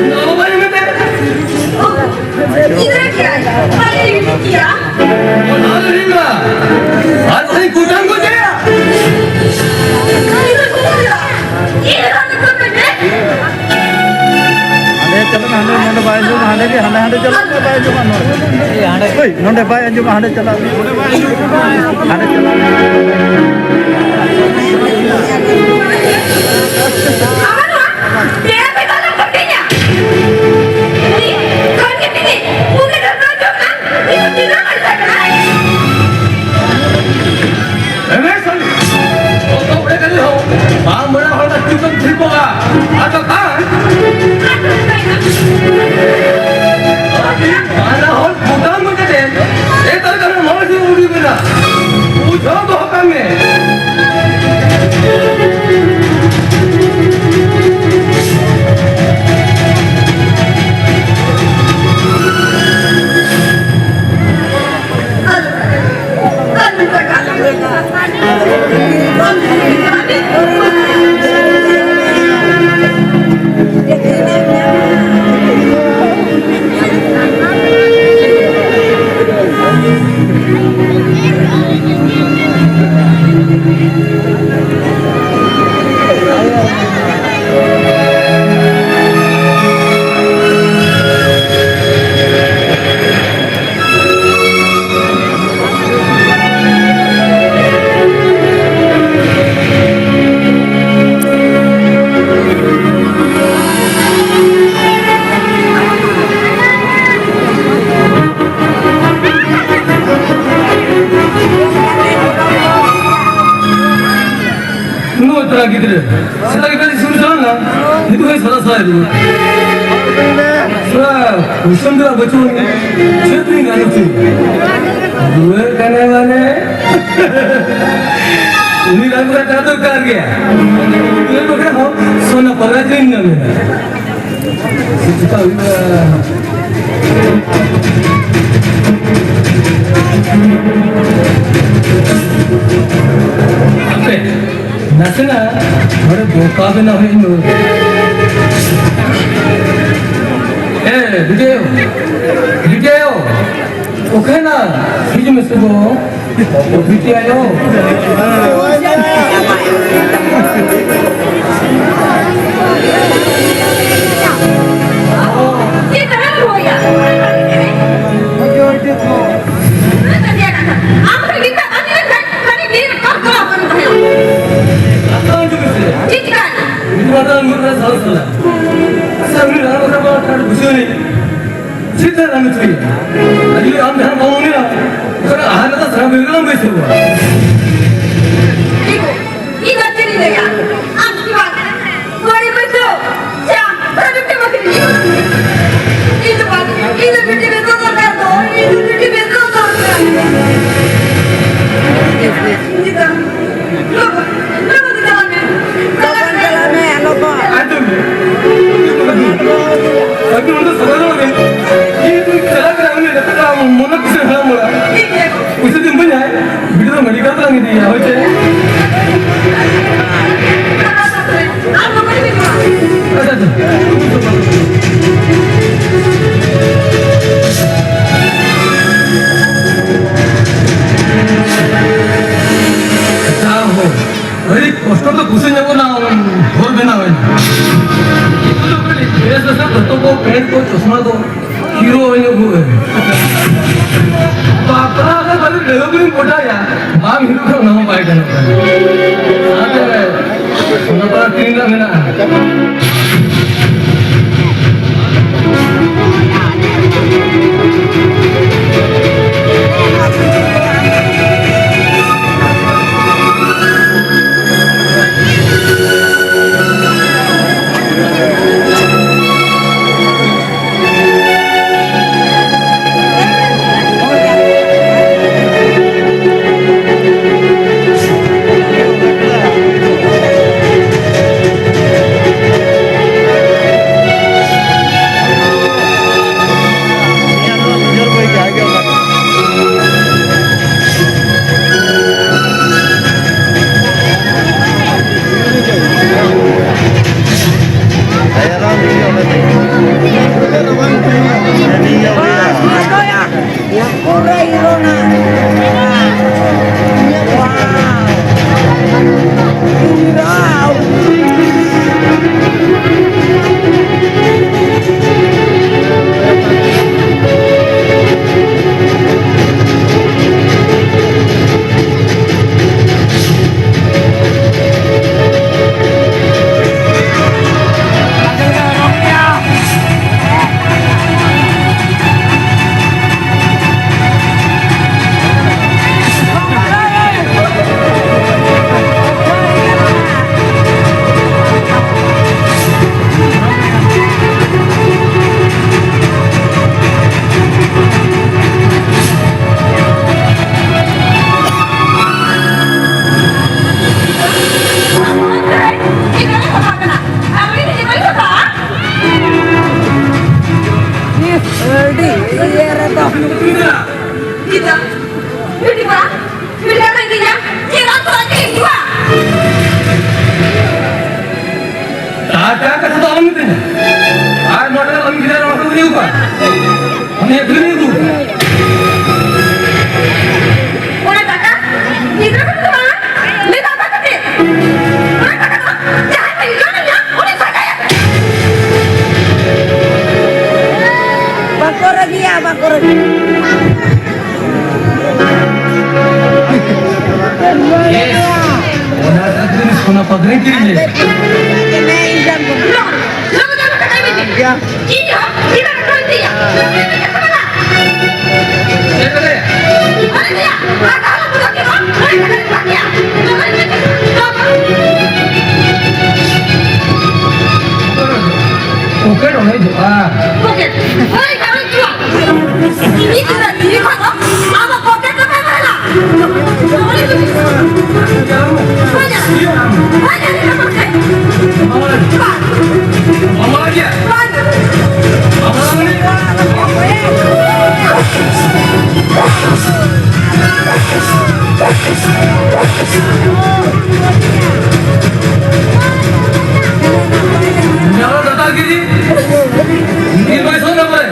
ᱱᱚᱣᱟ ᱵᱟᱭ ᱢᱮᱱᱟ᱾ ᱤᱫᱷᱟᱨ ᱠᱭᱟ ᱦᱟᱭ? ᱯᱟᱞᱮ ᱨᱤᱯᱤᱴ ᱠᱤᱭᱟ? ᱚᱱᱟ ᱫᱚ ᱦᱩᱭᱩᱜ ᱠᱟᱱᱟ᱾ ᱟᱨ ᱛᱮᱦᱮᱧ ᱠᱩᱴᱟᱹᱢ ᱠᱚ ᱪᱟᱞᱟᱜᱼᱟ᱾ ᱤᱫᱷᱟᱨ ᱠᱚ ᱵᱚᱞᱟ? ᱤᱫᱷᱟᱨ ᱠᱚ ᱵᱚᱞᱟ? ᱦᱟᱸᱰᱮ ᱪᱟᱞᱟᱜ ᱢᱮ, ᱦᱟᱸᱰᱮ, ᱱᱚᱰᱮ ᱵᱟᱭ ᱟᱸᱡᱚᱢᱟ, ᱦᱟᱸᱰᱮ ᱜᱮ, ᱦᱟᱸᱰᱮ, ᱦᱟᱸᱰᱮ ᱪᱟᱞᱟᱜ ᱢᱮ, ᱵᱟᱭ ᱟᱸᱡᱚᱢᱟ ᱱᱚᱰᱮ᱾ ᱦᱳᱭ, ᱱᱚᱰᱮ ᱵᱟᱭ ᱟᱸᱡᱚᱢᱟ, ᱦᱟᱸᱰᱮ ᱪᱟᱞᱟᱜ ᱢᱮ᱾ ᱦᱟᱸᱰᱮ ᱪᱟᱞᱟᱜ ᱢᱮ᱾ ᱟᱵᱟᱨ ᱱᱚᱣᱟ ᱯᱮᱲᱟ ᱯᱮ ᱜᱟᱞᱚᱪ ᱠᱟᱛᱮᱧᱟ᱾ ᱩᱱᱤ ᱠᱷᱚᱱ ᱜᱮ ᱛᱤᱱᱤ ᱩᱱᱤ ᱫᱚ ᱵᱟᱝ ᱡᱚᱢᱟ, ᱩᱱᱤ ᱫᱚ ᱛᱤᱱᱟᱹᱜ ᱵᱟᱭ ᱥᱟᱜᱟᱲᱟ᱾ ᱮᱢᱮ ᱥᱟᱞᱤ, ᱚᱠᱟ ᱵᱚᱲᱮ ᱠᱟᱞᱤ ᱦᱚ, ᱵᱟᱝ ᱵᱚᱲᱮ ᱦᱚᱲ ᱫᱚ ᱛᱤᱥ ᱦᱚᱸ ᱴᱷᱤᱠᱚᱜᱼᱟ᱾ ᱟᱫᱚ ᱠᱷᱟᱱ, ᱟᱹᱰᱤ ᱵᱟᱨᱟ ᱦᱚᱲ ᱵᱚᱫᱟᱢ ᱠᱟᱛᱮ, ᱮ ᱛᱟᱨ ᱠᱟᱨᱚᱱ ᱢᱚᱬᱮ ᱥᱤᱧ ᱩᱰᱩᱠ ᱮᱱᱟ᱾ ᱵᱩᱡᱷᱟᱹᱣ ᱫᱚᱦᱚ ᱠᱟᱜ ᱢᱮ᱾ ᱱᱩᱭ ᱛᱚᱨᱟ ᱜᱤᱫᱽᱨᱟᱹ, ᱥᱮᱛᱟᱜ ᱜᱮ ᱠᱟᱹᱴᱤᱡ ᱥᱩᱨ ᱪᱟᱞᱟᱣ ᱞᱮᱱᱟ, ᱱᱤᱛᱚᱜ ᱦᱚᱸᱭ ᱥᱟᱫᱟ ᱥᱟᱫᱟ ᱨᱩᱣᱟᱹᱲ᱾ ᱛᱷᱚᱲᱟ ᱠᱩᱥᱚᱱ ᱫᱚ ᱵᱟᱹᱪᱩᱜ ᱟᱹᱱᱤᱡ᱾ ᱪᱮᱫ ᱵᱤᱱ ᱜᱟᱱᱚᱜ ᱪᱮᱫ? ᱨᱩᱣᱟᱹᱲ ᱠᱟᱱᱟᱭ ᱢᱟᱱᱮ? ᱩᱱᱤ ᱨᱟᱱ ᱠᱚᱨᱟ ᱪᱟ ᱫᱚᱨᱠᱟᱨ ᱜᱮᱭᱟ᱾ ᱩᱱᱤ ᱵᱟᱠᱷᱨᱟ ᱦᱚᱸ ᱥᱚᱱᱟ ᱯᱟᱜᱽᱨᱟ ᱠᱤᱨᱤᱧ ᱧᱟᱢ ᱞᱮᱱᱟ᱾ ᱪᱮᱫ ᱪᱤᱠᱟ ᱦᱩᱭᱩᱜᱼᱟ? ᱦᱟᱯᱮ᱾ ᱱᱟᱥᱮᱱᱟᱜ ᱱᱚᱰᱮ ᱵᱚᱠᱟ ᱵᱮᱱᱟᱣ ᱦᱩᱭ ᱮᱱ ᱫᱚ᱾ ᱮ, ᱵᱤᱴᱤ ᱟᱭᱳ, ᱵᱤᱴᱤ ᱟᱭᱳ, ᱚᱠᱟᱭᱮᱱᱟ? ᱦᱤᱡᱩᱜ ᱢᱮᱥᱮ ᱜᱚ᱾ ᱵᱤᱴᱤ ᱟᱭᱳ᱾ ᱪᱮᱫ ᱠᱟᱱᱟ ᱦᱩᱭᱟ? ᱟᱢ ᱠᱷᱟᱹᱞᱤ ᱢᱮᱛᱟᱜ ᱠᱟᱱ ᱠᱷᱟᱱ ᱠᱷᱟᱹᱞᱤ ᱫᱤᱱ ᱠᱟᱞ ᱠᱟᱞ ᱵᱚᱱ ᱛᱟᱦᱮᱸᱱᱟ᱾ ᱠᱟᱛᱷᱟ ᱟᱸᱡᱚᱢ ᱢᱮᱥᱮ᱾ ᱪᱮᱫ ᱪᱤᱠᱟᱹᱭᱮᱱᱟ? ᱢᱤᱫ ᱵᱟᱨ ᱫᱚ ᱢᱤᱫ ᱵᱟᱨ ᱥᱟᱦᱚᱥ ᱠᱟᱱᱟ᱾ ᱟᱪᱪᱷᱟ, ᱩᱱᱤ ᱨᱟᱱ ᱠᱟᱛᱷᱟ ᱢᱟ ᱴᱷᱟᱴ ᱵᱩᱡᱷᱟᱹᱣ ᱮᱱᱟᱹᱧ᱾ ᱪᱮᱫ ᱞᱮ ᱨᱟᱱ ᱦᱚᱪᱚᱭᱮᱭᱟ? ᱟᱨ ᱡᱩᱫᱤ ᱟᱢ ᱡᱟᱦᱟᱸ ᱵᱟᱢ ᱢᱚᱱᱮᱭᱟ, ᱚᱱᱠᱟᱱᱟᱜ ᱟᱦᱟᱨ ᱞᱮᱠᱟ ᱥᱟᱨᱟ ᱵᱤᱨ ᱨᱮᱞᱟᱝ ᱵᱟᱹᱭᱥᱟᱹᱣᱟ᱾ ᱤᱧ ᱫᱚ ᱪᱮᱫ ᱤᱧ ᱞᱟᱹᱭᱟ? ᱟᱢ ᱠᱤ ᱵᱟᱝ ᱵᱟᱹᱲᱤᱡ ᱵᱟᱹᱭᱥᱟᱹᱣ? ᱪᱮ ᱟᱢ ᱨᱟᱱ ᱮᱢ ᱮᱢᱟ ᱠᱟᱫᱤᱧᱟ? ᱤᱧ ᱫᱚ ᱵᱟᱝ, ᱤᱧ ᱫᱚ ᱵᱤᱴᱤ ᱵᱮᱥᱚᱜ ᱫᱚᱨᱠᱟᱨ ᱫᱚ, ᱤᱧ ᱫᱚ ᱵᱤᱴᱤ ᱵᱮᱥᱚᱜ ᱫᱚᱨᱠᱟᱨ᱾ ᱤᱧ ᱫᱚ ᱞᱚᱜᱚᱱ ᱪᱟᱞᱟᱜ ᱢᱮ᱾ ᱞᱚᱜᱚᱱ ᱪᱟᱞᱟᱜ ᱢᱮ, ᱞᱚᱜᱚᱱ᱾ ᱟᱸᱡᱚᱢ ᱢᱮ᱾ ᱟᱸᱡᱚᱢ ᱢᱮ, ᱥᱟᱞᱟ ᱫᱚ ᱵᱟᱝ᱾ ᱤᱧ ᱫᱚ ᱪᱟᱞᱟᱜ ᱠᱟᱱᱟ, ᱩᱱᱤ ᱡᱚᱛᱚ ᱠᱚ ᱢᱚᱱᱮ ᱠᱩᱥᱤ ᱦᱟᱲᱟᱢ ᱚᱲᱟᱜ᱾ ᱯᱩᱭᱥᱟᱹ ᱫᱚ ᱤᱢᱟᱹᱧ ᱦᱟᱭ, ᱵᱤᱴᱤ ᱫᱚ ᱢᱮᱰᱤᱠᱮᱞ ᱛᱮᱞᱟᱝ ᱤᱫᱤᱭᱮᱭᱟ, ᱦᱳᱭ ᱪᱮ? ᱟᱪᱪᱷᱟ, ᱟᱪᱪᱷᱟ᱾ ᱡᱟ ᱦᱳᱠ, ᱟᱹᱰᱤ ᱠᱚᱥᱴᱚ ᱛᱮ ᱯᱩᱭᱥᱟᱹ ᱧᱟᱢᱚᱜ ᱠᱟᱱᱟ, ᱦᱚᱨ ᱵᱮᱱᱟᱣ ᱮᱱᱟ᱾ ᱱᱤᱛᱚᱜ ᱫᱚ ᱠᱟᱹᱴᱤᱡ ᱵᱮᱥ ᱵᱮᱥ ᱫᱚᱛᱚ ᱠᱚ, ᱯᱮᱱᱴ ᱠᱚ, ᱪᱚᱥᱢᱟ ᱠᱚ ᱦᱤᱨᱳ ᱧᱚᱜ ᱠᱚ᱾ ᱵᱟᱯᱞᱟ ᱨᱮ ᱵᱟᱹᱞᱤ ᱰᱟᱹᱦᱟᱹ ᱵᱟᱹᱞᱤᱧ ᱜᱚᱴᱟᱭᱟ, ᱵᱟᱢ ᱦᱤᱨᱳ ᱠᱷᱟᱱ ᱚᱱᱟ ᱦᱚᱸ ᱵᱟᱭ ᱜᱟᱱᱚᱜ ᱠᱟᱱᱟ᱾ ᱚᱱᱟᱛᱮ ᱚᱱᱟ ᱯᱟᱲᱟ ᱛᱤᱱ ᱨᱮᱱᱟᱜ ᱢᱮᱱᱟᱜᱼᱟ? ᱠᱟᱛᱷᱟ ᱫᱚ ᱟᱞᱚᱢ ᱢᱤᱛᱟᱹᱧᱟ᱾ ᱟᱨ ᱱᱚᱰᱮ ᱟᱢ ᱜᱤᱫᱽᱨᱟᱹ ᱨᱚᱲ ᱠᱚ ᱦᱩᱭᱩᱜᱼᱟ᱾ ᱩᱱᱤ ᱟᱹᱠᱷᱨᱤᱧ ᱟᱹᱜᱩ᱾ ᱚᱱᱟ ᱴᱟᱠᱟ ᱜᱤᱫᱽᱨᱟᱹ ᱠᱚ ᱫᱚ ᱵᱟᱝ, ᱞᱟᱹᱭ ᱫᱟ ᱚᱠᱟ ᱠᱷᱟᱹᱛᱤᱨ? ᱚᱱᱟ ᱴᱟᱠᱟ ᱫᱚ ᱡᱟᱦᱟᱸᱭ ᱯᱮ ᱡᱚᱢ ᱧᱩ, ᱩᱱᱤ ᱥᱟᱡᱟᱭᱟ᱾ ᱵᱟᱠᱚ ᱨᱟᱹᱜᱤᱭᱟ, ᱵᱟᱠᱚ ᱨᱟᱹᱜᱤᱭᱟ᱾ ᱚᱱᱟ ᱠᱷᱟᱹᱛᱤᱨ ᱥᱚᱱᱟ ᱯᱟᱜᱽᱨᱤ ᱠᱤᱨᱤᱧ ᱞᱮᱫ᱾ ᱯᱚᱠᱮᱴ ᱚᱲᱮᱡᱚᱜᱼᱟ᱾ ᱯᱚᱠᱮᱴ? ᱦᱳᱭ, ᱦᱳᱭ, ᱦᱳᱭ᱾ ᱤᱧ ᱫᱚ ᱤᱧ ᱠᱷᱚᱱ ᱫᱚ ᱟᱢᱟᱜ ᱯᱚᱠᱮᱴ ᱫᱚ ᱵᱟᱭ ᱵᱟᱲᱟᱭᱟ᱾ ᱦᱳᱭ, ᱦᱳᱭ, ᱦᱳᱭ᱾ ᱵᱟᱝ᱾ ᱵᱟᱝ᱾ ᱡᱟᱦᱟᱸ ᱫᱟᱫᱟᱜᱤᱨᱤ, ᱱᱤᱨᱵᱟᱪᱚᱱ ᱨᱮ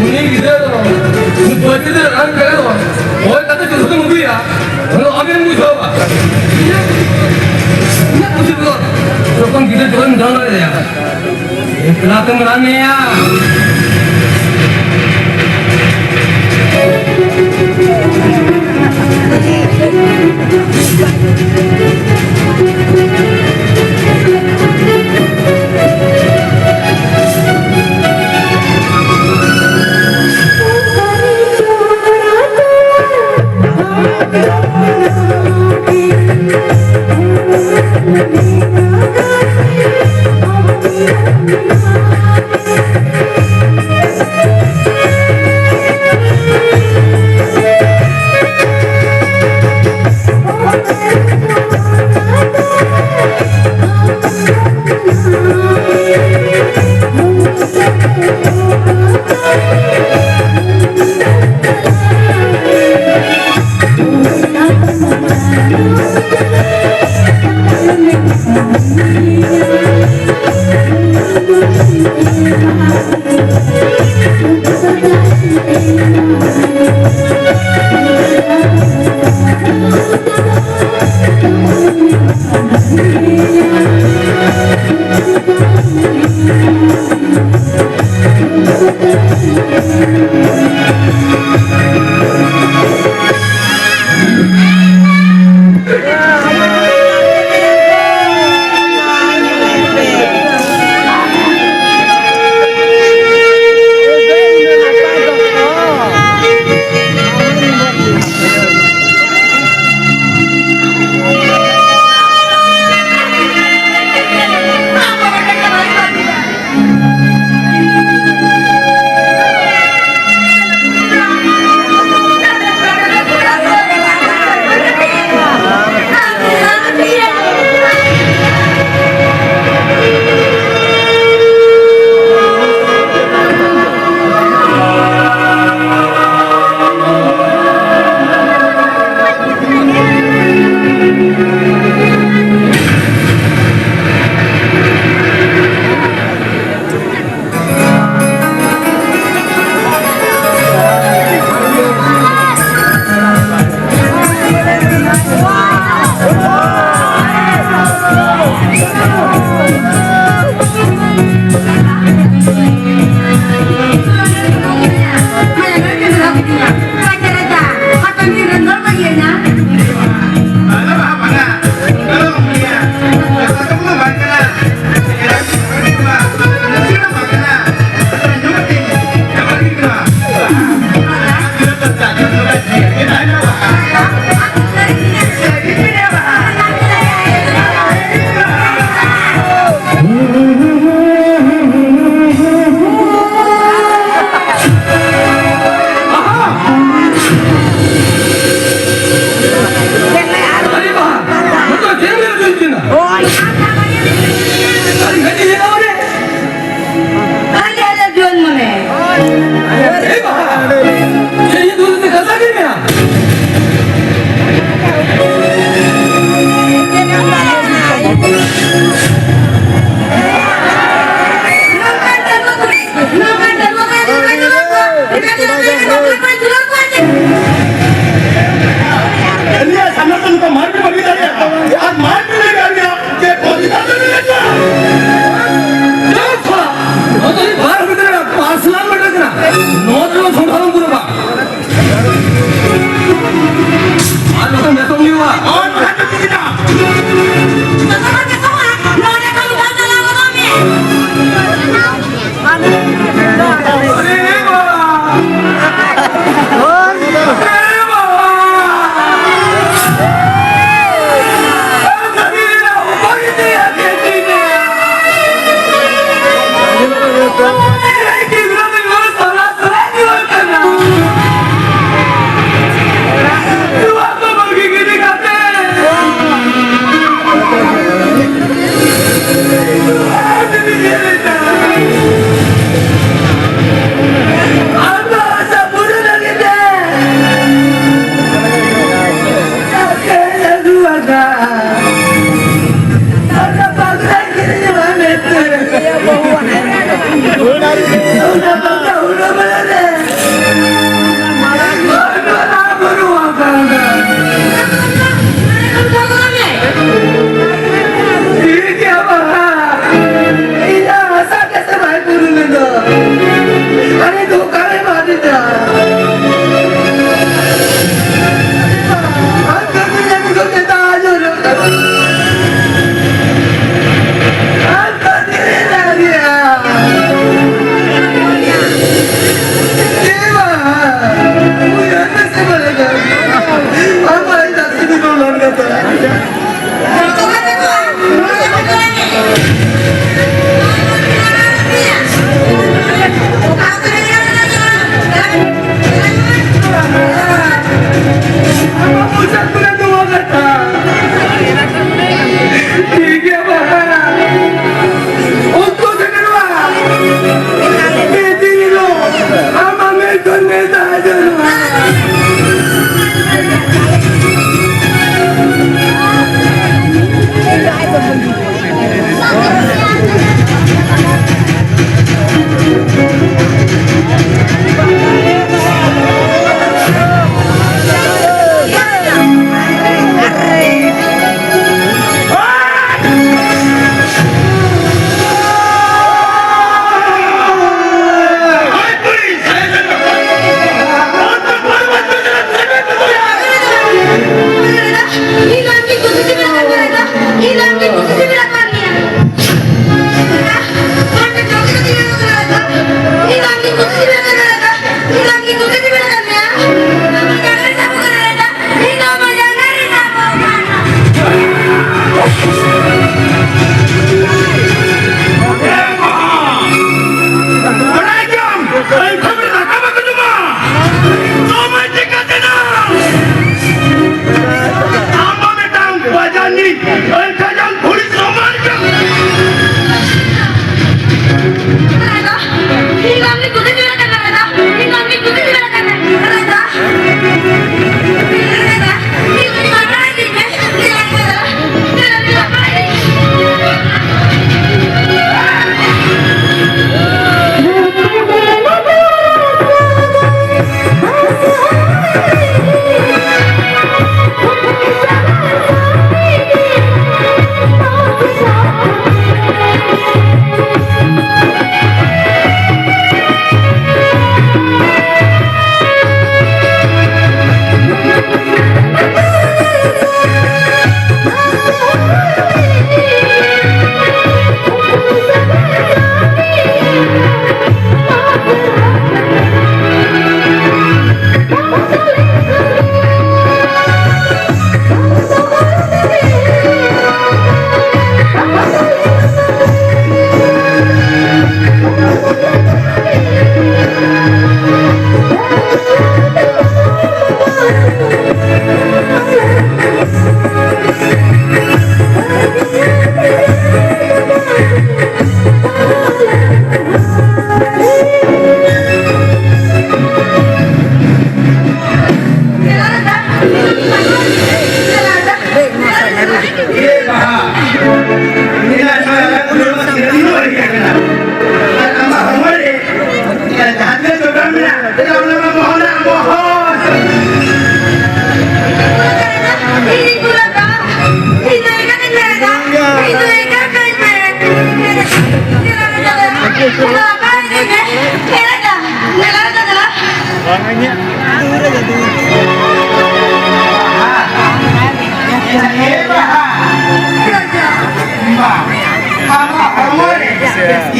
ᱩᱱᱤ ᱜᱤᱫᱽᱨᱟᱹ ᱫᱚ, ᱩᱱᱤ ᱵᱟᱹᱲᱛᱤ ᱫᱚ ᱨᱟᱱ ᱠᱟᱱᱟ ᱫᱚ, ᱦᱚᱭ ᱠᱟᱛᱮ ᱡᱚᱛᱚ ᱠᱚ ᱩᱰᱩᱭᱟ, ᱚᱱᱟ ᱫᱚ ᱟᱵᱮᱱ ᱵᱩᱡᱷᱟᱹᱣᱟ᱾ ᱤᱧᱟᱹᱜ, ᱤᱧᱟᱹᱜ ᱠᱩᱥᱤ ᱫᱚ, ᱡᱚᱠᱷᱚᱱ ᱜᱤᱫᱽᱨᱟᱹ ᱡᱚᱠᱷᱚᱱ ᱡᱟᱱᱟᱢ ᱫᱟᱲᱮᱭᱟᱜᱼᱟ, ᱮᱠᱞᱟ ᱛᱮᱢ ᱨᱟᱱᱮᱭᱟ᱾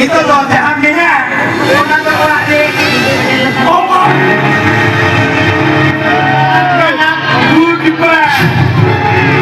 ᱱᱤᱛᱚᱜ ᱫᱚ ᱡᱟᱦᱟᱸ ᱢᱮᱱᱟᱜ, ᱚᱱᱟ ᱫᱚ ᱚᱲᱟᱜ ᱨᱮ ᱚᱢᱚᱱ ᱠᱟᱱᱟ᱾ Goodbye᱾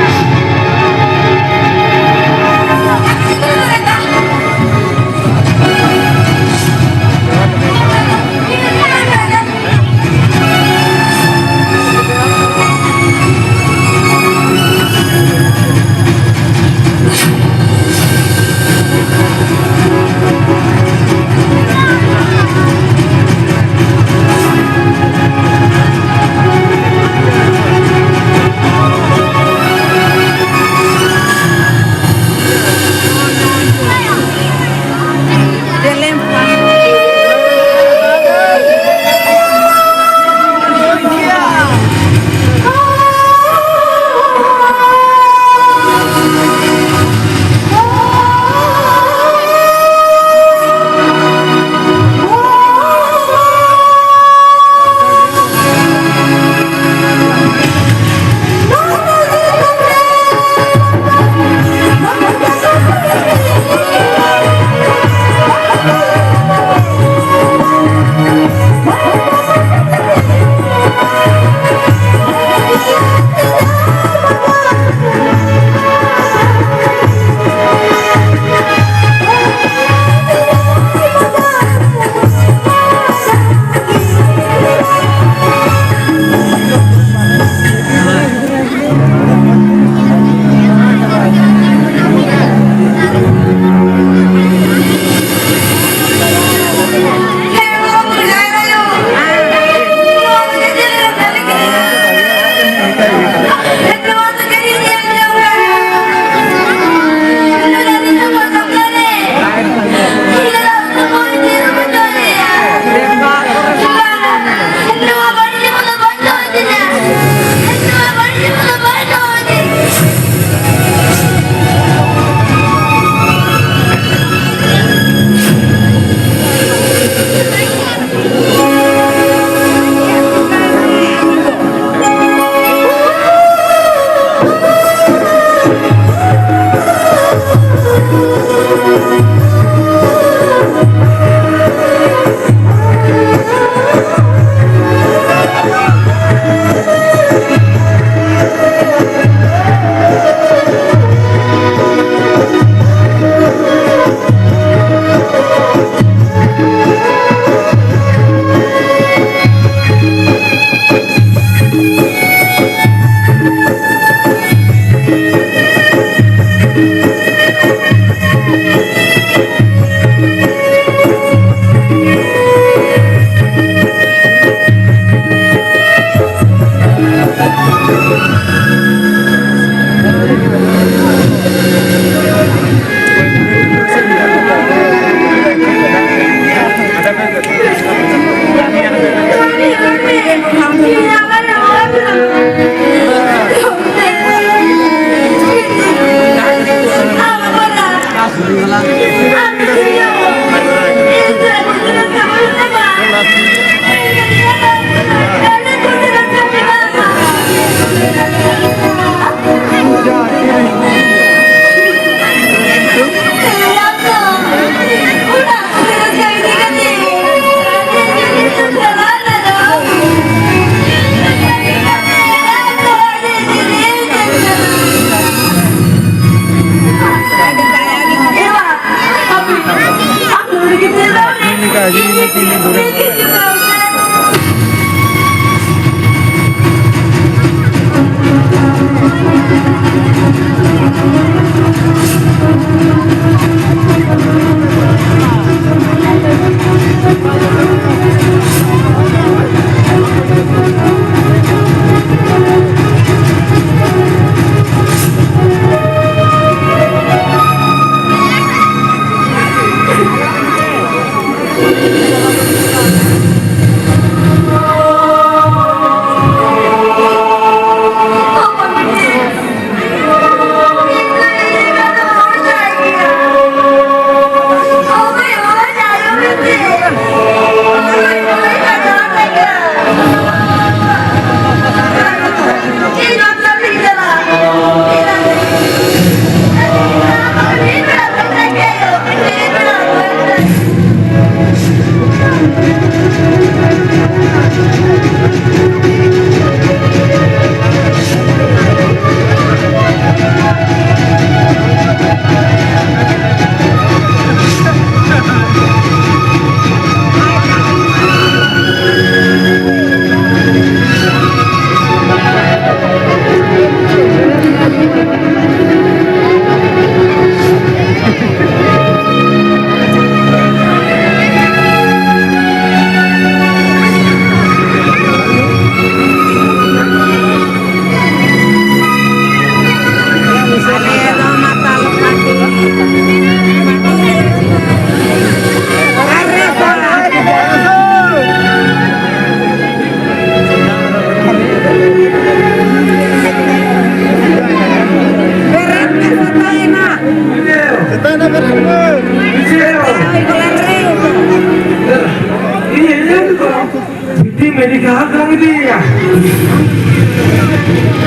ᱵᱷᱤᱛᱤ ᱢᱮᱰᱤᱠᱮᱞ ᱦᱟᱸᱜ ᱞᱟᱝ ᱤᱫᱤᱭᱮᱭᱟ᱾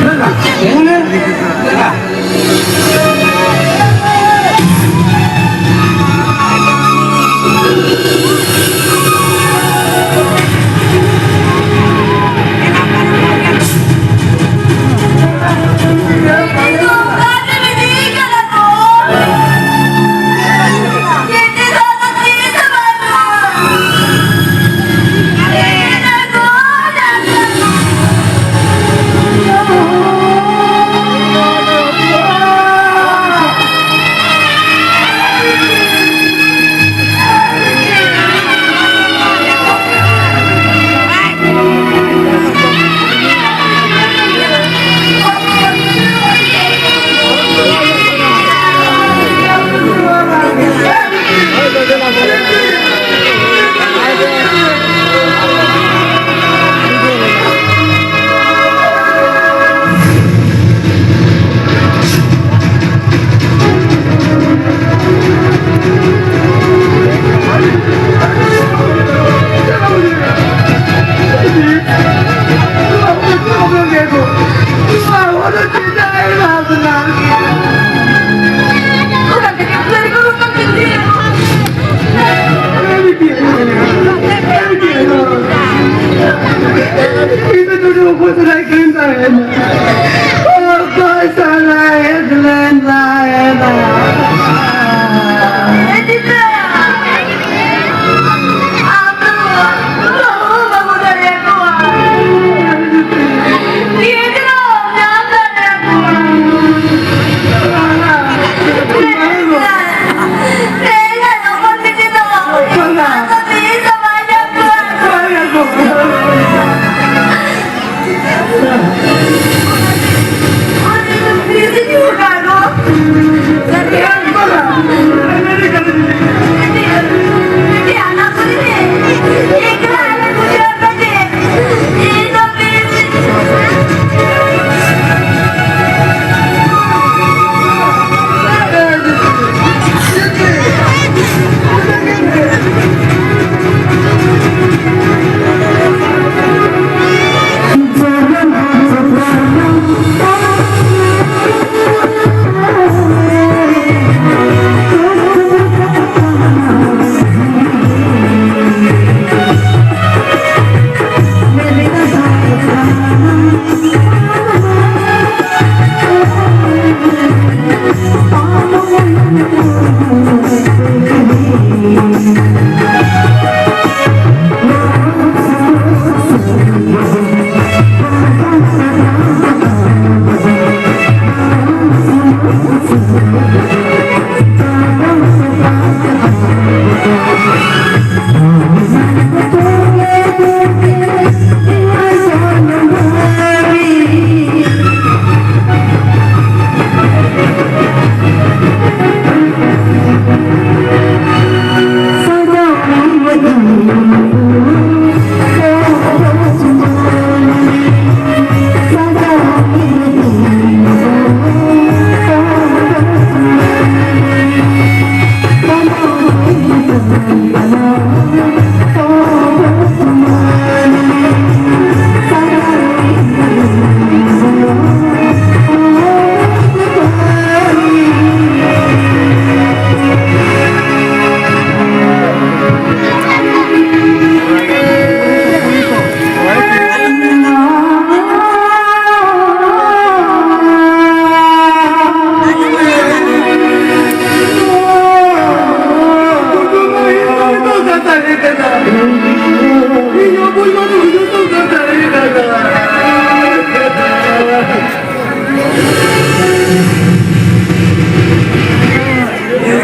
ᱫᱮᱞᱟ, ᱩᱱᱤ, ᱫᱮᱞᱟ᱾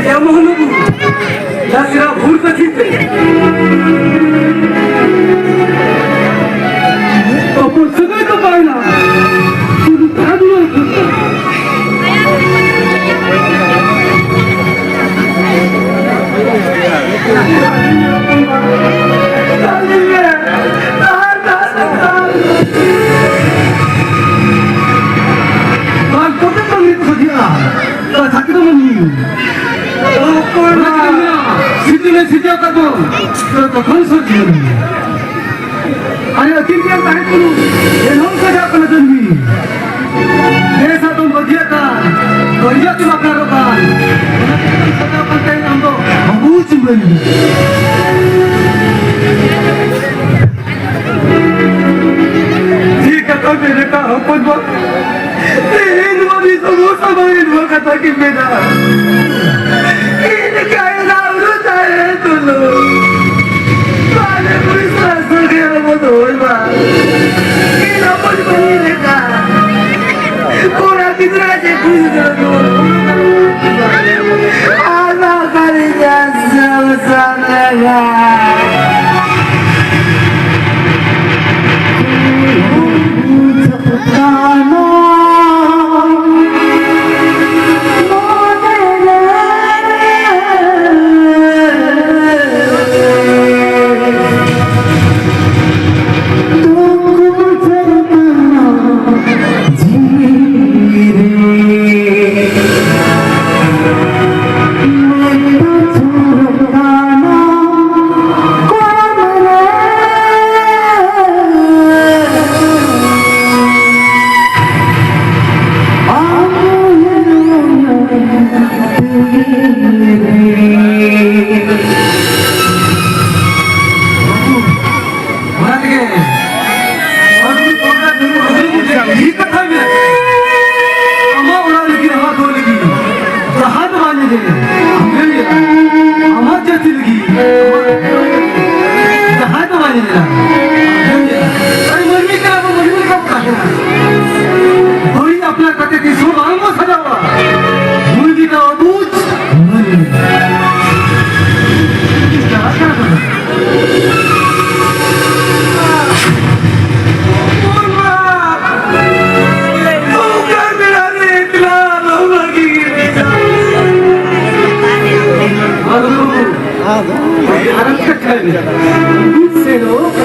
ᱡᱟᱢ ᱦᱚᱱᱩ ᱡᱟᱥᱨᱟ ᱵᱷᱩᱨ ᱠᱟᱹᱴᱷᱤ ᱛᱮ ᱛᱚᱯᱚᱞ ᱥᱟᱹᱜᱟᱹᱭ ᱛᱚᱯᱟᱭᱱᱟ᱾ ᱥᱩᱫᱷᱩ ᱠᱷᱟᱫᱩᱭᱟᱹ ᱠᱷᱩᱫᱟ᱾ ᱵᱟᱝ ᱠᱚᱛᱮ ᱵᱟᱝ ᱱᱤᱛ ᱠᱷᱚᱡᱤᱜᱼᱟ᱾ ᱠᱟᱛᱷᱟ ᱠᱚᱫᱚ ᱢᱟᱹᱱᱢᱤ᱾ ᱚᱠᱚᱭ ᱢᱟ ᱥᱤᱛᱩᱝ ᱮ ᱥᱤᱨᱡᱟᱹᱣ ᱠᱟᱫ ᱵᱚᱱ, ᱛᱚᱠᱷᱚᱱ ᱥᱚᱡᱤᱭᱚᱱ᱾ ᱟᱨᱮ ᱟᱹᱠᱤᱱ ᱜᱮ ᱛᱟᱦᱮᱸ ᱠᱚᱱᱩ, ᱮᱱᱦᱚᱸ ᱠᱟᱡᱟᱜ ᱠᱟᱱᱟ ᱡᱟᱹᱱᱢᱤ᱾ ᱵᱮᱥ ᱟᱫᱚᱢ ᱵᱟᱹᱜᱤᱭᱟᱜ ᱠᱟᱱ, ᱵᱟᱹᱲᱤᱡᱟᱜ ᱛᱮᱢ ᱟᱯᱱᱟᱨᱚᱜ ᱠᱟᱱ᱾ ᱚᱱᱟ ᱛᱮᱜᱮ ᱥᱟᱡᱟᱣ ᱠᱟᱱ ᱛᱟᱦᱮᱸ ᱟᱢ ᱫᱚ ᱵᱟᱹᱵᱩ ᱪᱩᱢᱟᱹᱞᱤ᱾ ᱪᱮᱫ ᱠᱟᱛᱷᱟ ᱢᱮᱱ ᱟᱠᱟᱫ ᱦᱚᱯᱚᱱ ᱵᱟ? ᱛᱮᱦᱮᱧ ᱱᱚᱣᱟ ᱫᱤᱥᱚᱢ ᱦᱚᱲ ᱥᱟᱢᱟᱝ ᱨᱮ ᱱᱚᱣᱟ ᱠᱟᱛᱷᱟ ᱠᱤᱱ ᱢᱮᱱᱟ᱾ ᱟᱨ ᱠᱟᱛᱷᱟ ᱥᱮᱱᱚᱜ